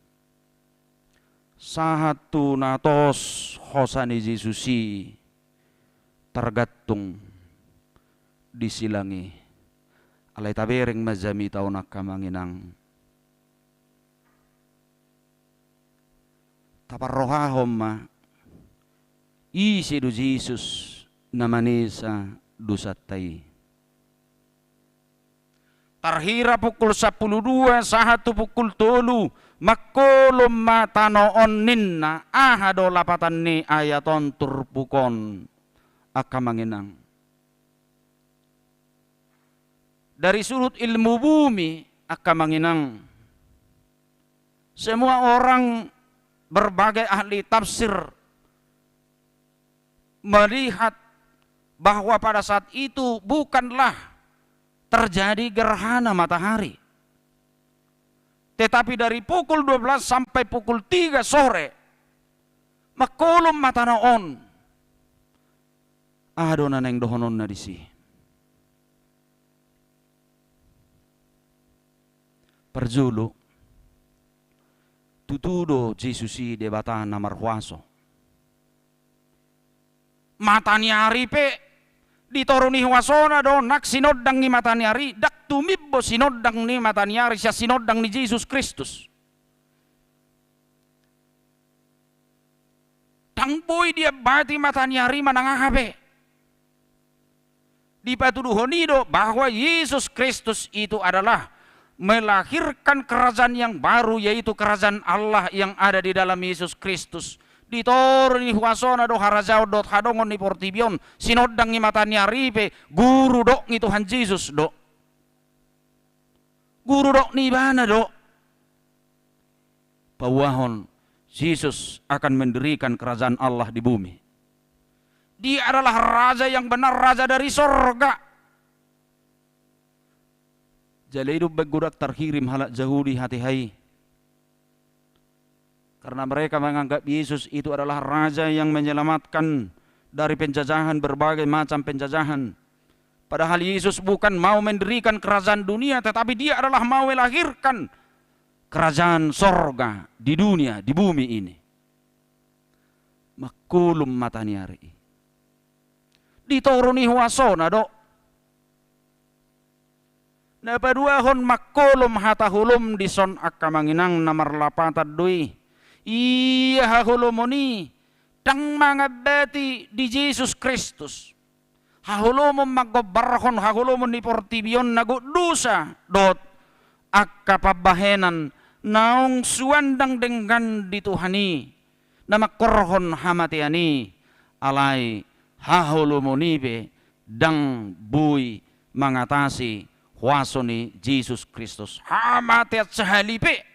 Sahat tu na tos hosa ni Jesus i targantung di silang i. Alai tabereng ma jamita on angka amang inang. Taparrohahon ma ise do Jesus na manesa dosanta i. Tarhira pukul sampulu dua sahat tu pukul tolu, mangkolom ma tano on ninna. Aha do lapatan ni ayat on turpuk on, angka amang inang? Dari sudut ilmu bumi, angka amang inang, semua orang, berbagai ahli tafsir melihat bahwa pada saat itu bukanlah terjadi gerhana matahari. Tetapi dari pukul dua belas sampai pukul tiga sore, mangkolom ma tano on. Aha do na naeng dohononna disi? Parjolo, tutu do Jesus i Debata na marhuaso. Mataniari pe di toru ni huasona do nang sinondang ni mataniari, ndang tumimbo sinondang ni mataniari sian sinondang ni Jesus Kristus. Ndang boi diambati mataniari manang aha pe. Dipatuduhon i do bahwa Yesus Kristus itu adalah melahirkan kerajaan yang baru, yaitu kerajaan Allah yang ada di dalam Yesus Kristus. Di toru ni huasona do harajaon dohot hadongan ni portibi on, sinondang ni mataniari pe guru dok ni Tuhan Jesus do. Guru dok ni ibana do. Pauahon, Jesus akan mendirikan kerajaan Allah di bumi. Dia adalah raja yang benar, raja dari sorga. Jala i do umbaen godang tarhirim halak Jahudi hatiha i. Karena mereka menganggap Yesus itu adalah raja yang menyelamatkan dari penjajahan, berbagai macam penjajahan. Padahal Yesus bukan mau mendirikan kerajaan dunia, tetapi Dia adalah mau melahirkan kerajaan sorga di dunia, di bumi ini. Mangkolom mataniari i. Di toru ni huasona do. Na paduahon, mangkolom hata holom dison, angka amang inang, na marlapatan do i. Ia haholomon i ndang mangambati di Jesus Kristus. Haholomon manggombarhon haholomon ni portibi on na gok dosa dohot angka pambahenan naung suandang denggan di Tuhan i, na mangkorhon hamatean i. Alai haholomon i pe ndang boi mangatasi huaso ni Jesus Kristus. Hamatean sahali pe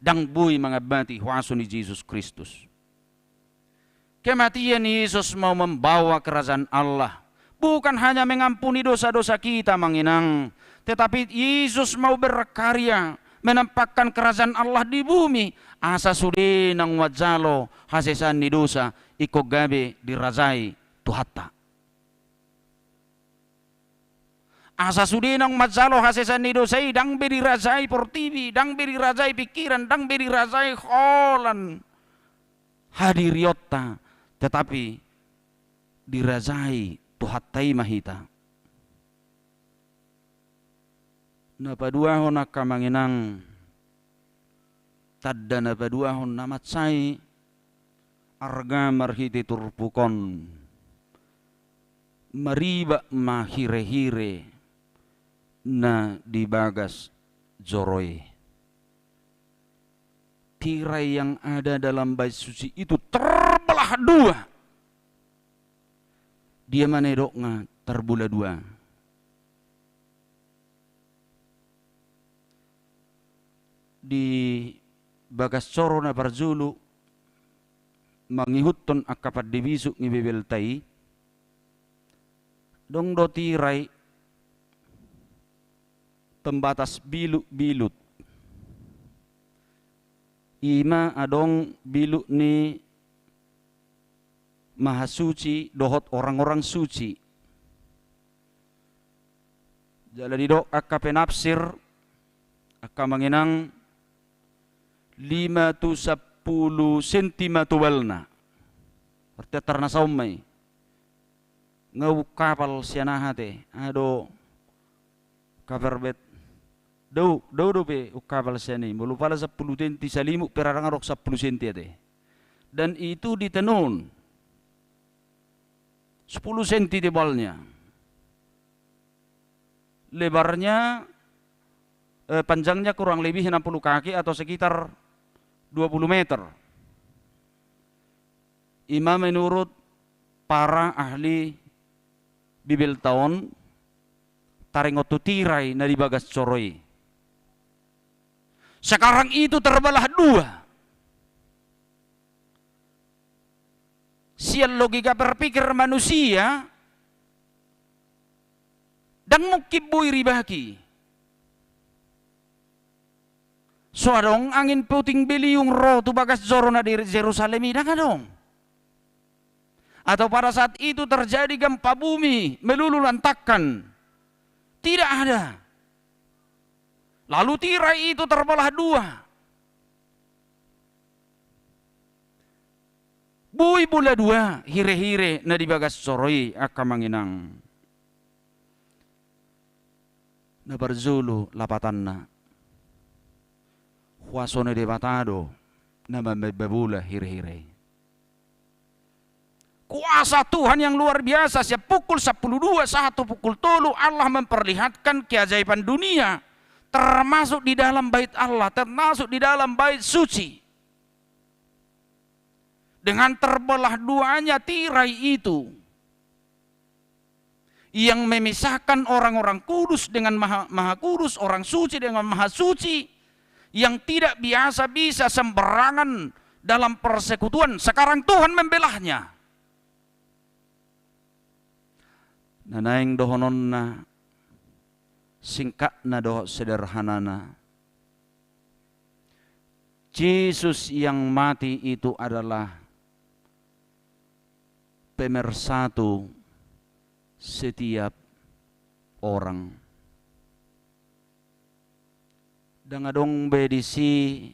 ndang boi mangambati huaso ni Jesus Kristus. Kematian Yesus mau membawa kerajaan Allah. Bukan hanya mengampuni dosa-dosa kita, amang inang, tetapi Yesus mau berkarya menampakkan kerajaan Allah di bumi, asa sude naung manjalo hasesaan ni dosa ingkon gabe dirajai Tuhanta. Asa sude naung manjalo hasesaan ni dosa i, ndang be dirajai portibi, ndang be dirajai pingkiran, ndang be dirajai holan hadirionta, tetapi dirajai Tuhanta i ma hita. Na paduahon angka amang inang, tanda na paduahon na mansai arga marhite turpuk on, maribak ma hirehire na di bagas joro i. Tirai yang ada dalam bait suci itu terbelah dua. Dia ma na didok nga terbelah dua? Di bagas joro na parjolo, mangihuthon angka pande bisuk ni Bibelta i, adong do tirai pembatas bilut-bilut. I ma adong bilut ni Mahasuci dohot orang-orang suci. Jala didok angka penafsir, angka amang inang, lima tu sampulu senti ma tobalna. Berarti antar na saon ma i. Nga ungkapal sian aha te, aha do, kaperbet. Dao, dao dope ungkapal sian i. Molo pala sampulu senti salimut pe ra ndang adong sampulu senti ate. Dan itu ditenun. Sepuluh senti tebalnya. Lebarnya, eh, panjangnya kurang lebih enam puluh kaki atau sekitar dua puluh meter. I ma menurut para ahli Bibelta on, taringot tu tirai na di bagas joro i. Sekarang itu terbelah dua. Sian logika berpikir manusia, ndang mungkin boi ribaki. So adong angin puting beliung ro tu bagas joro na di Jerusalem i, ndang adong. Atau pada saat itu terjadi gempa bumi, meluluh lantakkan. Tidak ada. Lalu tirai itu terbelah dua. Boi bola dua hirehire na di bagas joro i, angka amang inang. Na parjolo lapatanna, huaso ni Debata do na mambahen bola hirehire i. Kuasa Tuhan yang luar biasa, sian pukul sampulu dua sahat tu pukul tolu Allah memperlihatkan keajaiban dunia, termasuk di dalam bait Allah, termasuk di dalam bait suci. Dengan terbelah duanya tirai itu yang memisahkan orang-orang kudus dengan maha, maha kudus, orang suci dengan maha suci, yang tidak biasa bisa sembarangan dalam persekutuan. Sekarang Tuhan membelahnya. Na naeng dohononna, singkatna dohot sederhanana, Jesus yang mati itu adalah pemersatu setiap orang. Ndang adong be disi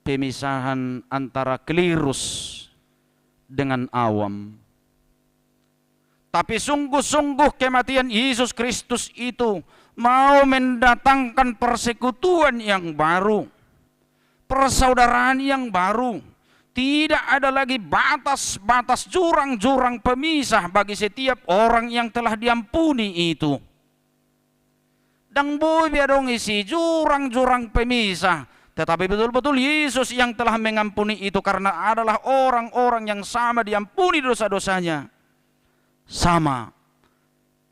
pemisahan antara klerus dengan awam. Tapi sungguh-sungguh kematian Yesus Kristus itu mau mendatangkan persekutuan yang baru, persaudaraan yang baru. Tidak ada lagi batas-batas, jurang-jurang pemisah bagi setiap orang yang telah diampuni itu. Ndang boi be adong isi jurang-jurang pemisah. Tetapi betul-betul Yesus yang telah mengampuni itu, karena adalah orang-orang yang sama diampuni dosa-dosanya. Sama.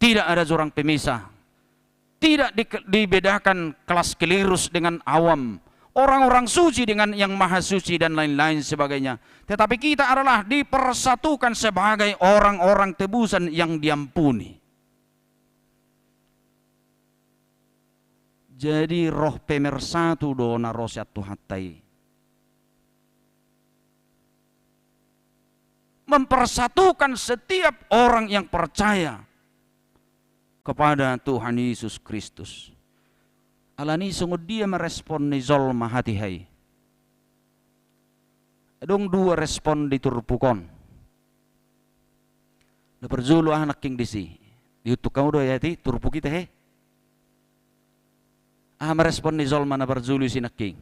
Tidak ada jurang pemisah. Tidak di, dibedakan kelas klerus dengan awam, orang-orang suci dengan yang maha suci, dan lain-lain sebagainya. Tetapi kita adalah dipersatukan sebagai orang-orang tebusan yang diampuni. Jadi roh pemersatu do na ro sian Tuhanta i. Mempersatukan setiap orang yang percaya kepada Tuhan Yesus Kristus. Alani songon dia ma respon ni jolma hatiha i? Adong dua respon di turpuk on. Na parjolo aha nangkin disi? Diuntuk hamu do i ate turpuk i, he? Aha ma respon ni jolma na parjolo i sinangkin?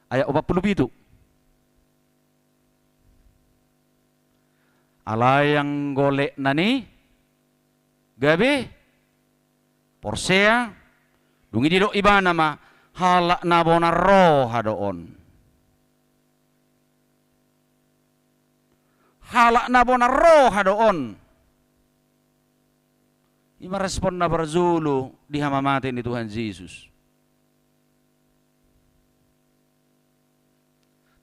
Ayat opat pulu pitu. Alai anggo letnan i gabe porsea, dung i didok ibana ma, halak na bonar roha do on. Halak na bonar roha do on. I ma respon na parjolo di hamamate ni Tuhan Jesus.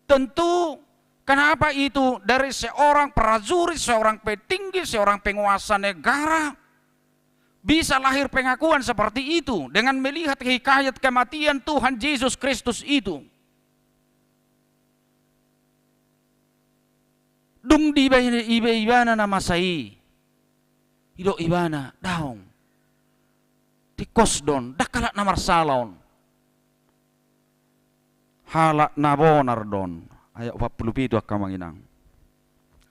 Tentu, kenapa itu dari seorang prajurit, seorang petinggi, seorang penguasa negara bisa lahir pengakuan seperti itu dengan melihat hikayat kematian Tuhan Jesus Kristus itu? Dung diiba, iba, ibana na masa i, didok ibana, daong. Tingkos do on, ndang halak na marsala on. Halak na bonar do on. Ayat opat pulu pitu, angka amang inang.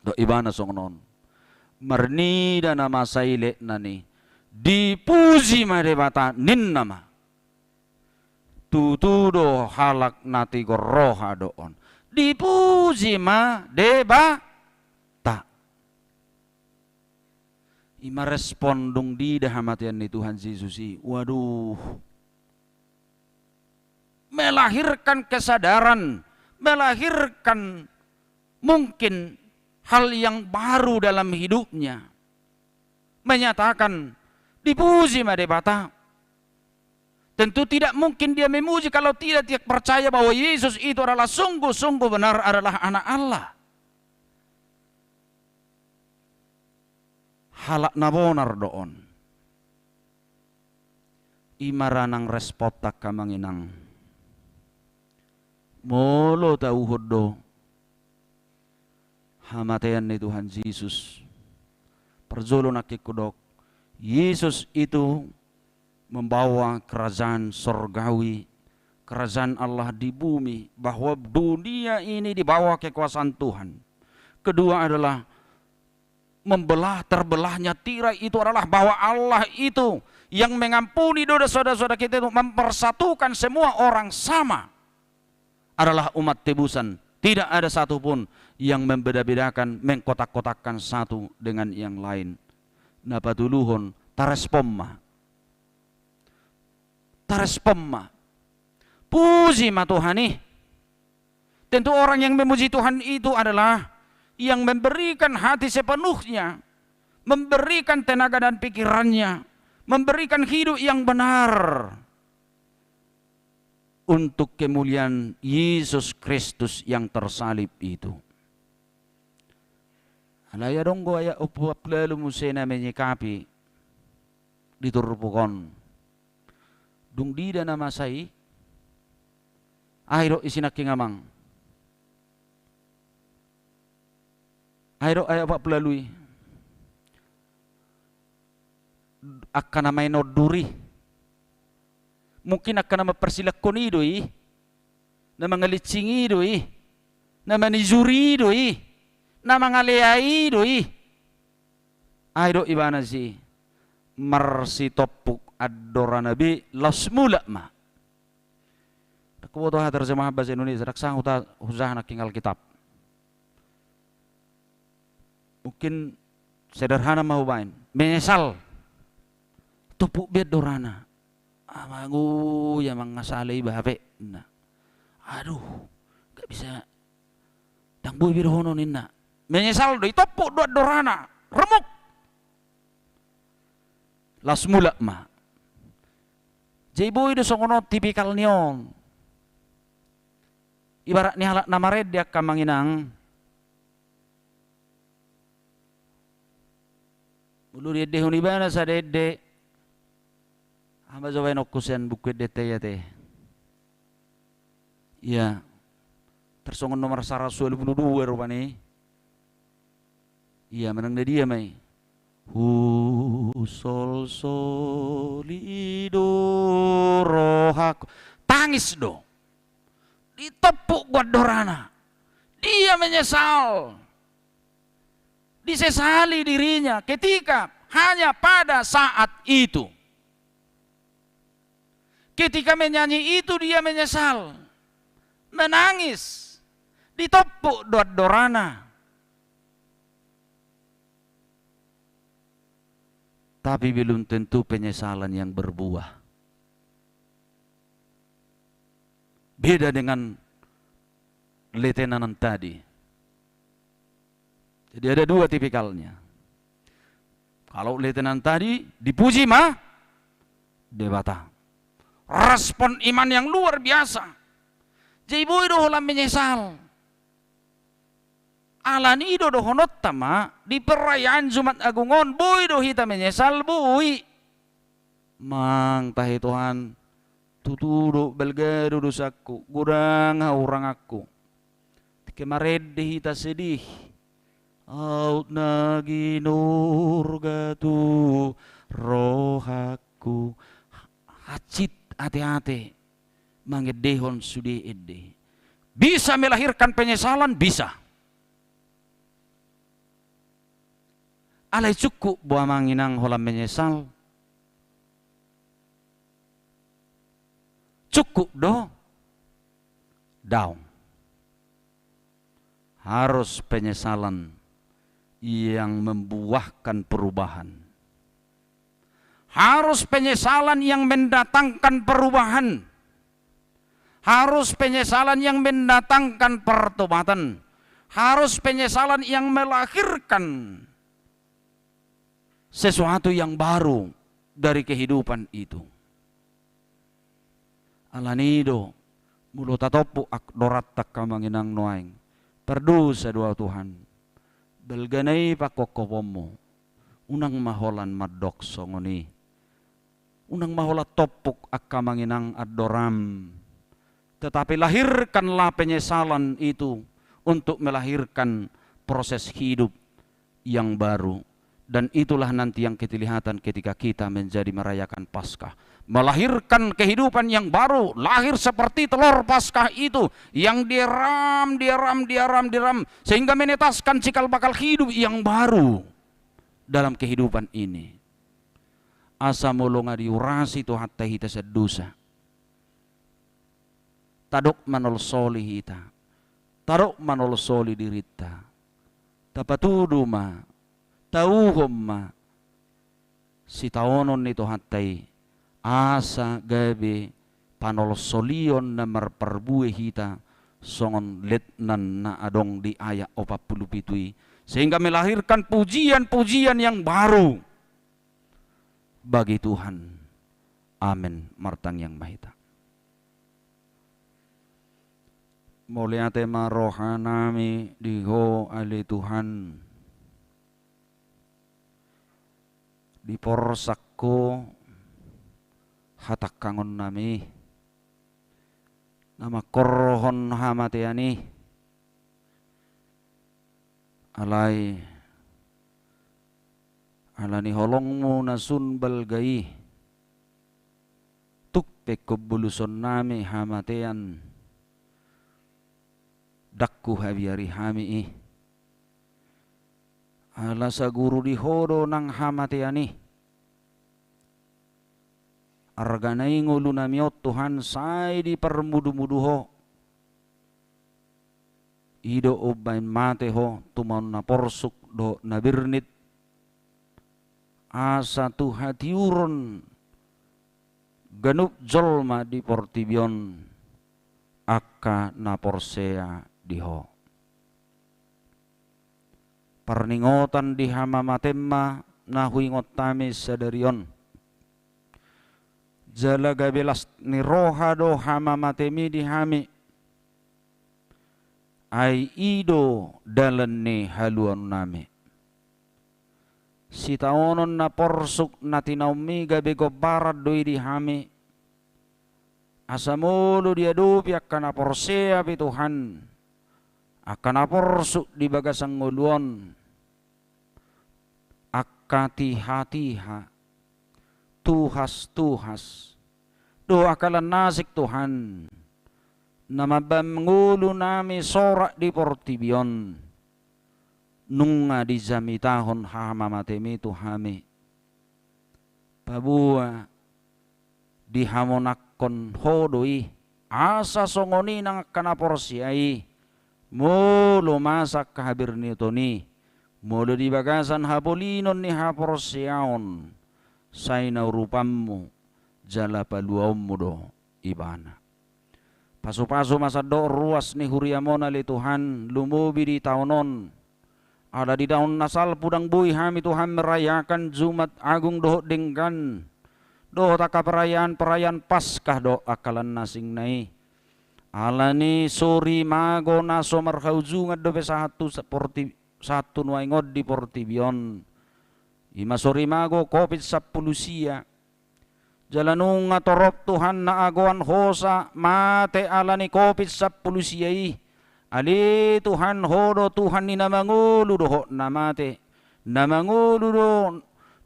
Didok ibana songon on. Marnida na masa i letnan i, dipuji ma Debata, ninna ma. Tutu do halak na tigor roha do on. Dipuji ma Debata. I ma respon dung diida hamatean ni Tuhan Jesus i. Waduh. Melahirkan kesadaran, melahirkan mungkin hal yang baru dalam hidupnya. Menyatakan, dipuji ma Debata. Tentu tidak mungkin dia memuji kalau tidak dia percaya bahwa Yesus itu adalah sungguh-sungguh benar adalah Anak Allah. Halak na bonar do on. I ma ra nang responta, angka amang inang. Molo tauhon do hamatean ni Tuhan Jesus. Parjolo nangkin hudok, Yesus itu membawa kerajaan sorgawi, kerajaan Allah di bumi, bahwa dunia ini di bawah kekuasaan Tuhan. Kedua adalah membelah, terbelahnya tirai itu adalah bahwa Allah itu yang mengampuni dosa-dosa kita itu mempersatukan semua orang sama adalah umat tebusan. Tidak ada satu pun yang membeda-bedakan, mengkotak-kotakkan satu dengan yang lain. Na patoluhon, tarespon ma. Tarespon ma. Puji ma Tuhan i. Tentu orang yang memuji Tuhan itu adalah yang memberikan hati sepenuhnya, memberikan tenaga dan pikirannya, memberikan hidup yang benar untuk kemuliaan Yesus Kristus yang tersalib itu. Alai adong do ayat opat pulu ualu muse na menyikapi di turpuk on. Dung diida na masa i, aha didok i sinangkin, amang? Aha didok ayat opat pulu ualu i? Angka na main ondur i. Mungkin angka na mamparsilangkon i do i. Na mangalincing i do i. Na manijur i do i. Na mangaleai i do i. Aha didok ibana disi? Marsitompuk andorana be laos mulak ma. Ndang huboto aha terjemahan bahasa Indonesia, ndang sanggup hujaha nangkin Alkitab. Mungkin sederhana ma hubaen. Menyesal. Tompuk be andorana. Amang, ia mangasala iba hape, ninna. Aduh, nggak bisa. Ndang boi be dohonon, ninna. Menyesal do i, tompuk do andorana. Remuk. Laos mulak ma. Jadi boi do songon on tipikal ni on. Ibarat ni halak na marende, angka amang inang. Molo diendehon ibana sada ende, aha ma jo baenonku sian buku endenta i ate? Ia, tarsongon nomor saratus ualu pulu dua rupani. Ia, manang na dia ma i. Husolsoli do rohangku. Tangis do. Ditompuk do andorana. Dia menyesal. Disesali dirinya ketika hanya pada saat itu. Ketika menyanyi itu dia menyesal, menangis, ditompuk do andorana. Tapi belum tentu penyesalan yang berbuah. Beda dengan letenan tadi. Jadi ada dua tipikalnya. Kalau letenan tadi dipuji ma Debata. Respon iman yang luar biasa. Jadi boi do holan menyesal. Alani i do dohononta ma di perayaan Jumat Agung on, boi do hita menyesal, boi. Mang tahe Tuhan, tutu do balga do dosangku, godang hahuranganku. Tingki marende hita sedih. Aut na ginurga tu rohangku. Hansit ate-ate mangendehon sude ende. Bisa melahirkan penyesalan, bisa. Alai cukup do amang inang holan menyesal? Cukup do? Daong. Harus penyesalan yang membuahkan perubahan. Harus penyesalan yang mendatangkan perubahan. Harus penyesalan yang mendatangkan pertobatan. Harus penyesalan yang melahirkan sesuatu yang baru dari kehidupan itu. Alani i do, molo tatompuk ak-, andoranta angka amang inang nuaeng, pardosa do ahu Tuhan. Balga na i pangkophoponmu. Unang ma holan mandok songon i. Unang ma holan tompuk angka amang inang andoram. Tetapi lahirkanlah penyesalan itu untuk melahirkan proses hidup yang baru. Dan itulah nanti yang kita lihatan ketika kita menjadi merayakan Paskah. Melahirkan kehidupan yang baru, lahir seperti telur Paskah itu yang dieram, dieram, dieram, dieram, sehingga menetaskan cikal bakal hidup yang baru dalam kehidupan ini. Asa molo nga diurasi Tuhanta hita sian dosa, tadok manolsoli hita, tadok manolsoli dirinta. Tapatudu ma, tauhon ma sitaonon ni Tuhanta i, asa gabe panolsolion na marparbue hita, songon letnan na adong di ayat opat pulu pitu i, sehingga melahirkan pujian-pujian yang baru bagi Tuhan. Amen. Martangiang ma hita. Mauliate ma rohanami di Ho ale Tuhan. Diporsak Ho hatangkangonnami na mangkorhon hamatean i. Alai, ala ni holongmu na sun balga i, tung pe ingkon bulusonnami hamatean, ndang huhabiari hami i. Ala saguru di Ho do nang hamatean i. Argana i ngolunami on Tuhan sai diparmudumudu Ho. I do umbaen mate Ho tu maon na porsuk dohot na birnit, asa tu hatiuron ganup jolma di portibi on angka na porsea di Ho. Parningotan di hamamaten ma na huingot hami sadari on. Jala gabe las ni roha do hamamatemi di hami. Ai i do dalan ni haluaonnami. Sitaonon na porsuk na tinaonmi gabe gombaran do i di hami. Asa molo diadopi angka na porsea pe Tuhan, angka na porsuk di bagasan ngolu on, angka tiha-tiha, tuhas-tuhas, dohot angka lan na asing Tuhan, na mambahen ngolunami sorak di portibi on, nunga dijamitahon hamamatemi tu hami. Paboa dihamonangkon Ho do i, asa songon i nang angka na porsea i, molo masa angka haberniton i, molo di bagasan hapolinon ni haporseaon, sai na urupanmu jala paluaonmu do ibana. Pasupasu ma sandok ruas ni huriam on ale Tuhan, lumobi di taon on. Ala di taon na salpu ndang boi hami Tuhan merayakan Jumat Agung dohot denggan, dohot angka perayaan-perayaan Paskah dohot angka lan na asingna i. Ala ni sorimago na so marhaujungan dope sahat tu sa-, porti-, sahat tu nuaeng on di portibi on. I ma sorimago Covid sampulu sia. Jala nunga torop Tuhan na agoan hosa mate ala ni Covid sampulu sia i. Ale Tuhan, Ho do Tuhan ni na mangolu dohot na mate. Na mangolu do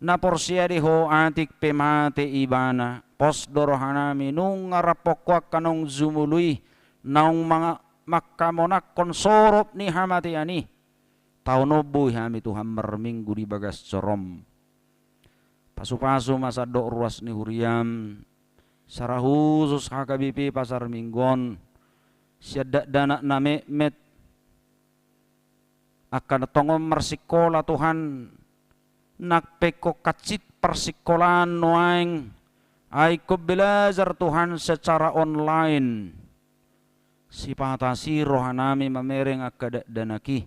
na porsea di Ho, atik pe mate ibana. Pos do rohanami nunga rap Ho angka naung jumolo i, naung manga-, manghamonangkon sorop ni hamatean i. Taon on boi hami Tuhan marminggu di bagas jorom. Pasupasu ma sandok ruas ni huriam, secara khusus H K B P Pasar Minggu on, sian dakdanak na metmet, angka na tongon marsikola Tuhan, nang pe ingkon hansit parsikolaan nuaeng, ai ingkon belajar Tuhan secara online. Sipata asi rohanami mamereng angka dakdanak i.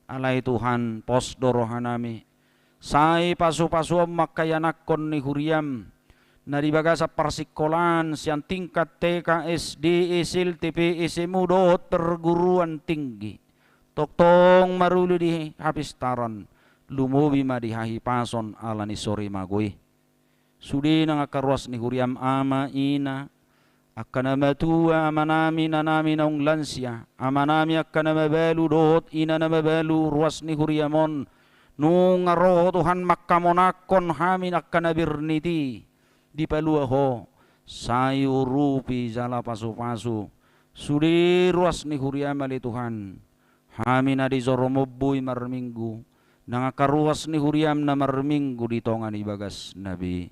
Alai Tuhan, pos do rohanami. Sai pasu-pasuon ma angka ianakhon ni huriam na di bagasan parsikolaan sian tingkat T K, S D, S L, T P, S M U dohot perguruan tinggi. Tongtong maruli di hapistaran, lumobi ma di hahipason ala ni sorimago i. Sude nang angka ruas ni huriam ama ina, angka na matua amanami inanami naung lansia, amanami angka na mabalu dohot ina na mabalu ruas ni huriam on, nunga ro Ho Tuhan manghamonangkon hami angka na bernit i, dipalua Ho, sai urupi jala pasu-pasu, sude ruas ni huriam ale Tuhan, hami na di jorom on boi marminggu, nang angka ruas ni huriam na marminggu di tonga ni bagasna be.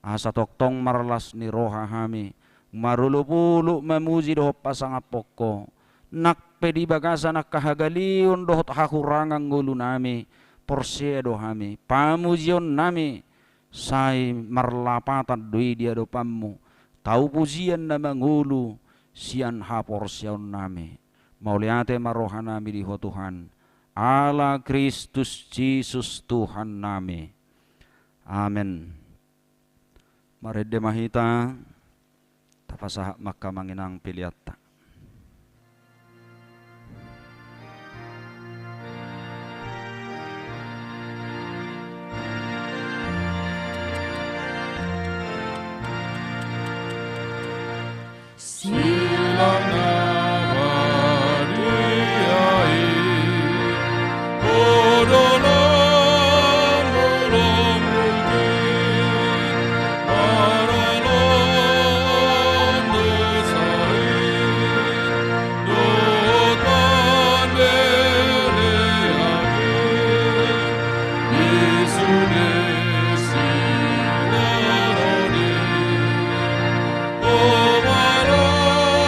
Asa tongtong marlas ni roha hami, marolop-olop mamuji dohot pasangaphon Ho, nang pe di bagasan angka hagaleon dohot hahurangan ngolunami, porsea do hami, pamujionnami, sai marlapatan do i di adopanMu, tau pujian na mangolu sian haporseaonnami. Mauliate ma rohanami di Ho Tuhan, ala Kristus Jesus Tuhannami. Amen. Marende ma hita, tapasahat ma angka amang inang peleanta. Silang na badia i, ho do langulangul i, paralon desa i, dohot pande ni api, di sude silaho ni, o, paralon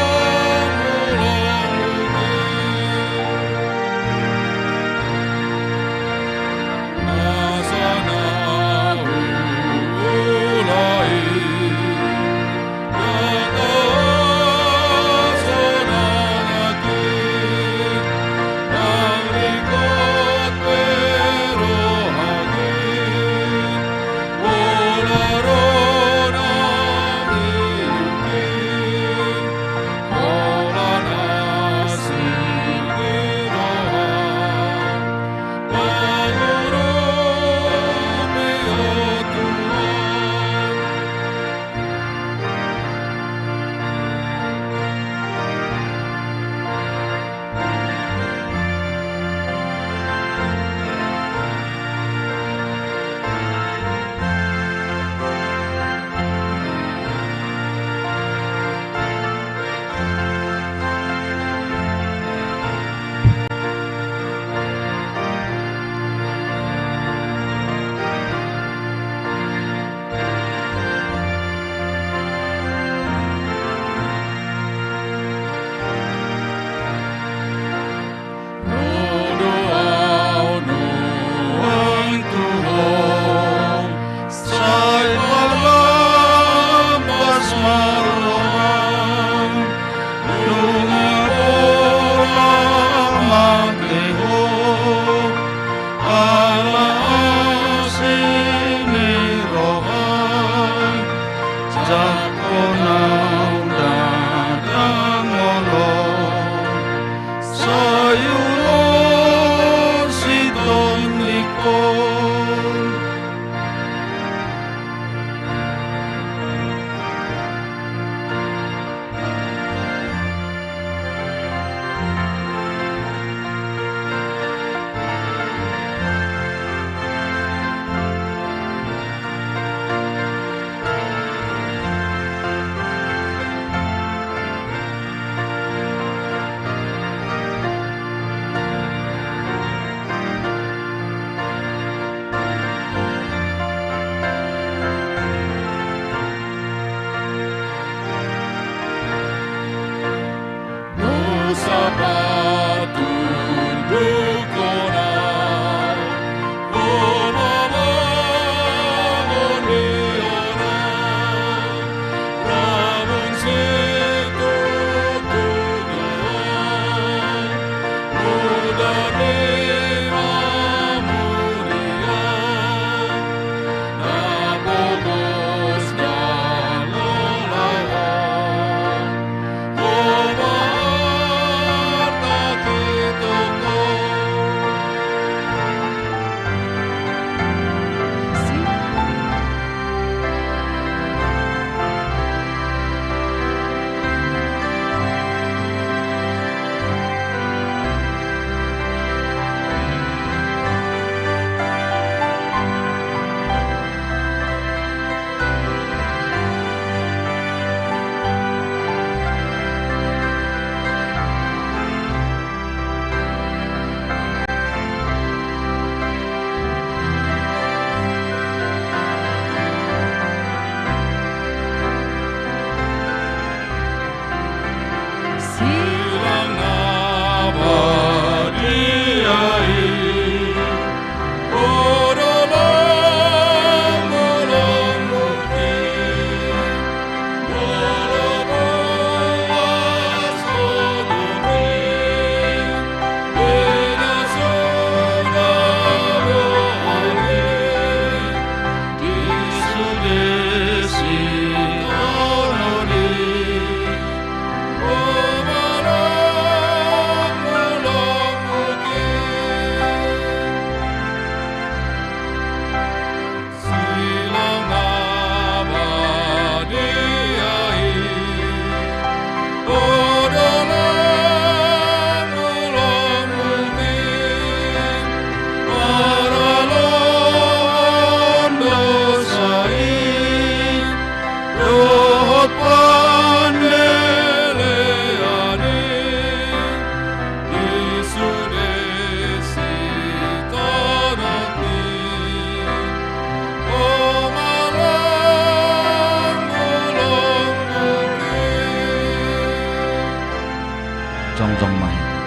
Jongjong ma hita.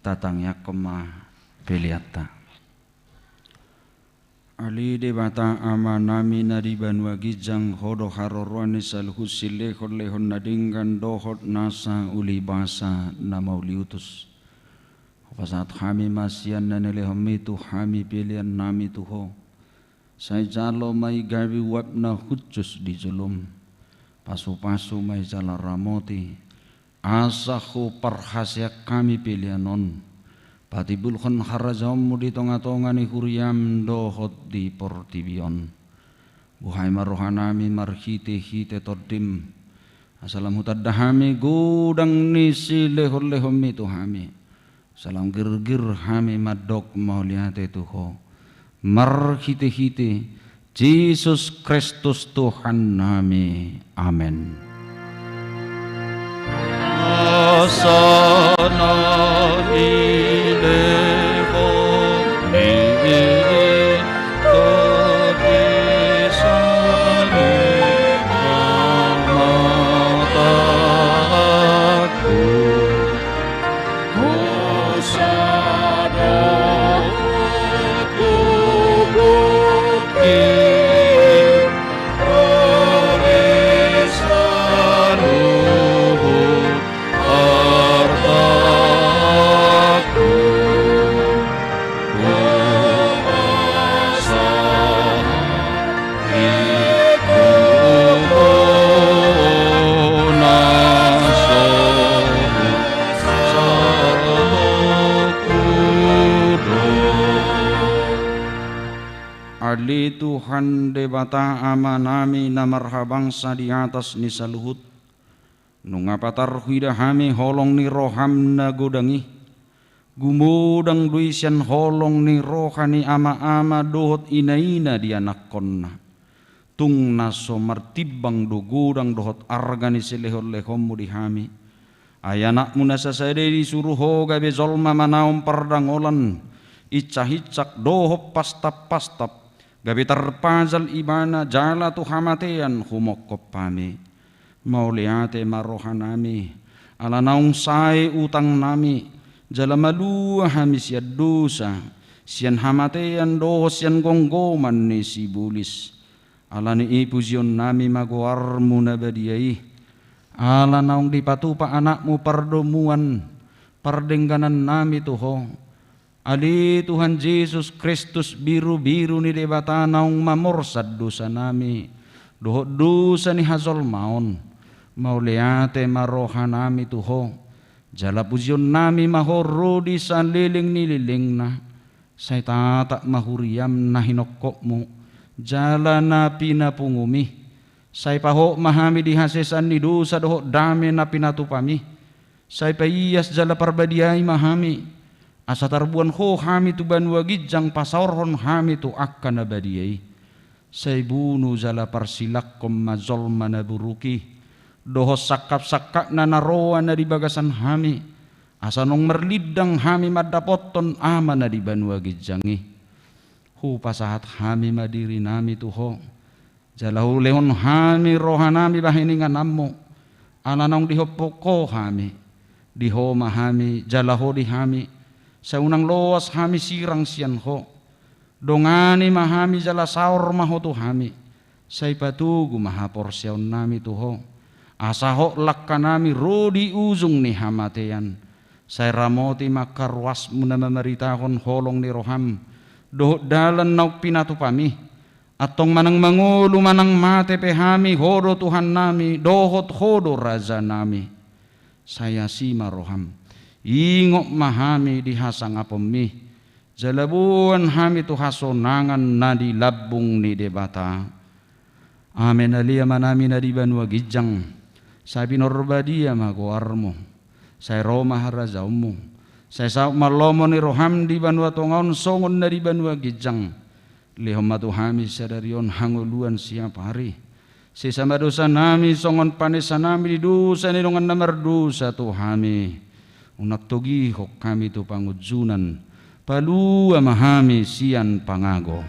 Tatangiangkon ma peleanta. Ale Debata Amanami na di banua ginjang, Ho do haroroan ni saluhut silehonlehon na denggan dohot nasa ulibasa na mauliutus. Hupasahat hami ma sian na nilehonMi tu hami peleannami tu Ho. Sai jalo ma i gabe uap na hushus di jolom. Pasupasu ma i jala ramoti, asa huparhaseang hami pelean on patimbulhon harajaonMu di tongatonga ni huriaM dohot di portibi on. Buhai ma rohanami marhitehite TondiM, asa lam hutanda hami godang ni silehonlehonMi tu hami. Asa lam girgir hami mandok mauliate tu Ho, marhitehite Jesus Kristus Tuhannami. Amen. Asa na nilehon ni Tondi saliba matangku. Ale Tuhan Debata Amanami na marhabangsa di atas ni saluhut, nunga patar huida hami holong ni roham na godang i, gumodang do i sian holong ni roha ni amaama dohot inaina di anakkonna. Tung na so martimbang do godang dohot arga ni silehonlehonmu di hami. Ai anakmu na sasada i disuru ho gabe jolma manaon pardangolan, insahinsak dohot pastappastap, gabe tarpajal ibana jala tu hamatean humongkop hami. Mauliate ma rohanami, ala naung sae utangnami, jala malua hami sian dosa, sian hamatean dohot sian gomgoman ni sibolis. Ala ni i pujionnami ma goarmu na badia i, ala naung dipatupa anakmu pardomuan, pardengganannami tu ho. Ale Tuhan Jesus Kristus, birubiru ni Debata naung mamorsan dosanami dohot dosa ni hajolmaon, mauliate ma rohanami tu ho, jala pujionnami ma ho ro di saleleng ni lelengna. Sai tatap ma huriam na hinongkopmu jala na pinapungumi. Sai pahot ma hami di hasesaan ni dosa dohot dame na pinatupami. Sai paias jala parbadiai ma hami, asa tarboan ho hami tu banua ginjang pasaorhon hami tu angka na badia i. Sai bunu jala parsilangkon ma jolma na buruk i dohot sangkapsangkapna na roa na di bagasan hami, asa naung marlindang hami mandapothon Ama na di banua ginjang i. Hupasahat hami ma dirinami tu ho, jala hulehon hami rohanami bahen ingananmu, ala naung dihophop ho hami. Di ho ma hami jala ho di hami, sai unang loas hami sirang sian ho. Dongani ma hami jala saor ma ho tu hami, sai patogu ma haporseaonnami tu ho, asa hot langkanami ro di ujung ni hamatean, Sai ramoti ma angka ruasmu na mamaritahon holong ni roham dohot dalan naung pinatupami. Antong manang mangolu manang mate pe hami, Ho do Tuhannami dohot Ho do Rajanami. Sai asi ma roham. Ingot ma hami di hasangaponmi, jala boan hami tu hasonangan na di lambung ni Debata. Amen. Ale Amanami na di banua ginjang, sai pinarbadia ma goarmu. Sai ro ma harajaonmu. Sai saut ma lomo ni roham di banua tonga on songon na di banua ginjang. Lehon ma tu hami sadari on hangoluan siapari. Sesa ma dosanami songon panesanami di dosa ni dongan na mardosa tu hami. Unang togihon hami tu pangunjunan. Palua ma hami sian pangago.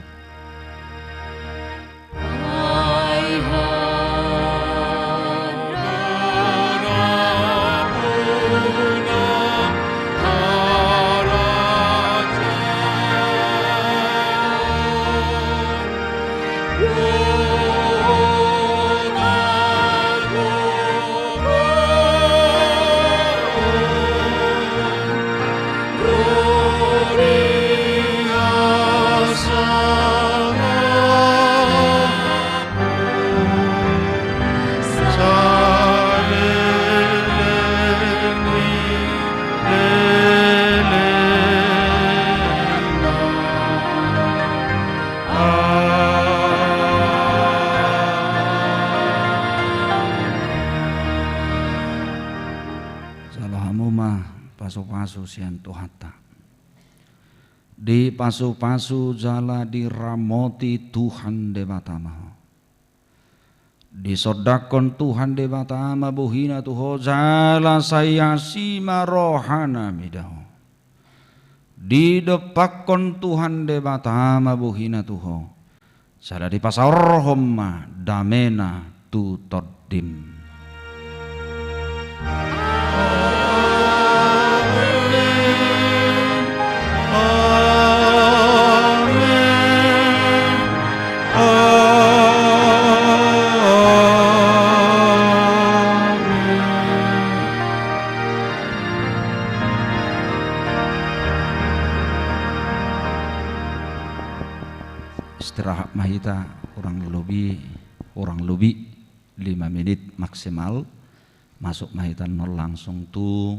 Jalo hamu ma pasupasu sian Tuhanta. Dipasupasu jala diramoti Tuhan Debata ma ho. Disondangkon Tuhan Debata ma bohina tu ho, jala sai asi ma rohana mida ho. Didompakkon Tuhan Debata ma bohina tu ho, jala dipasaorhon ma damena tu tondim. Istirahat ma hita, kurang lobi, kurang lobi lima menit maksimal. Masuk ma hita annon langsung tu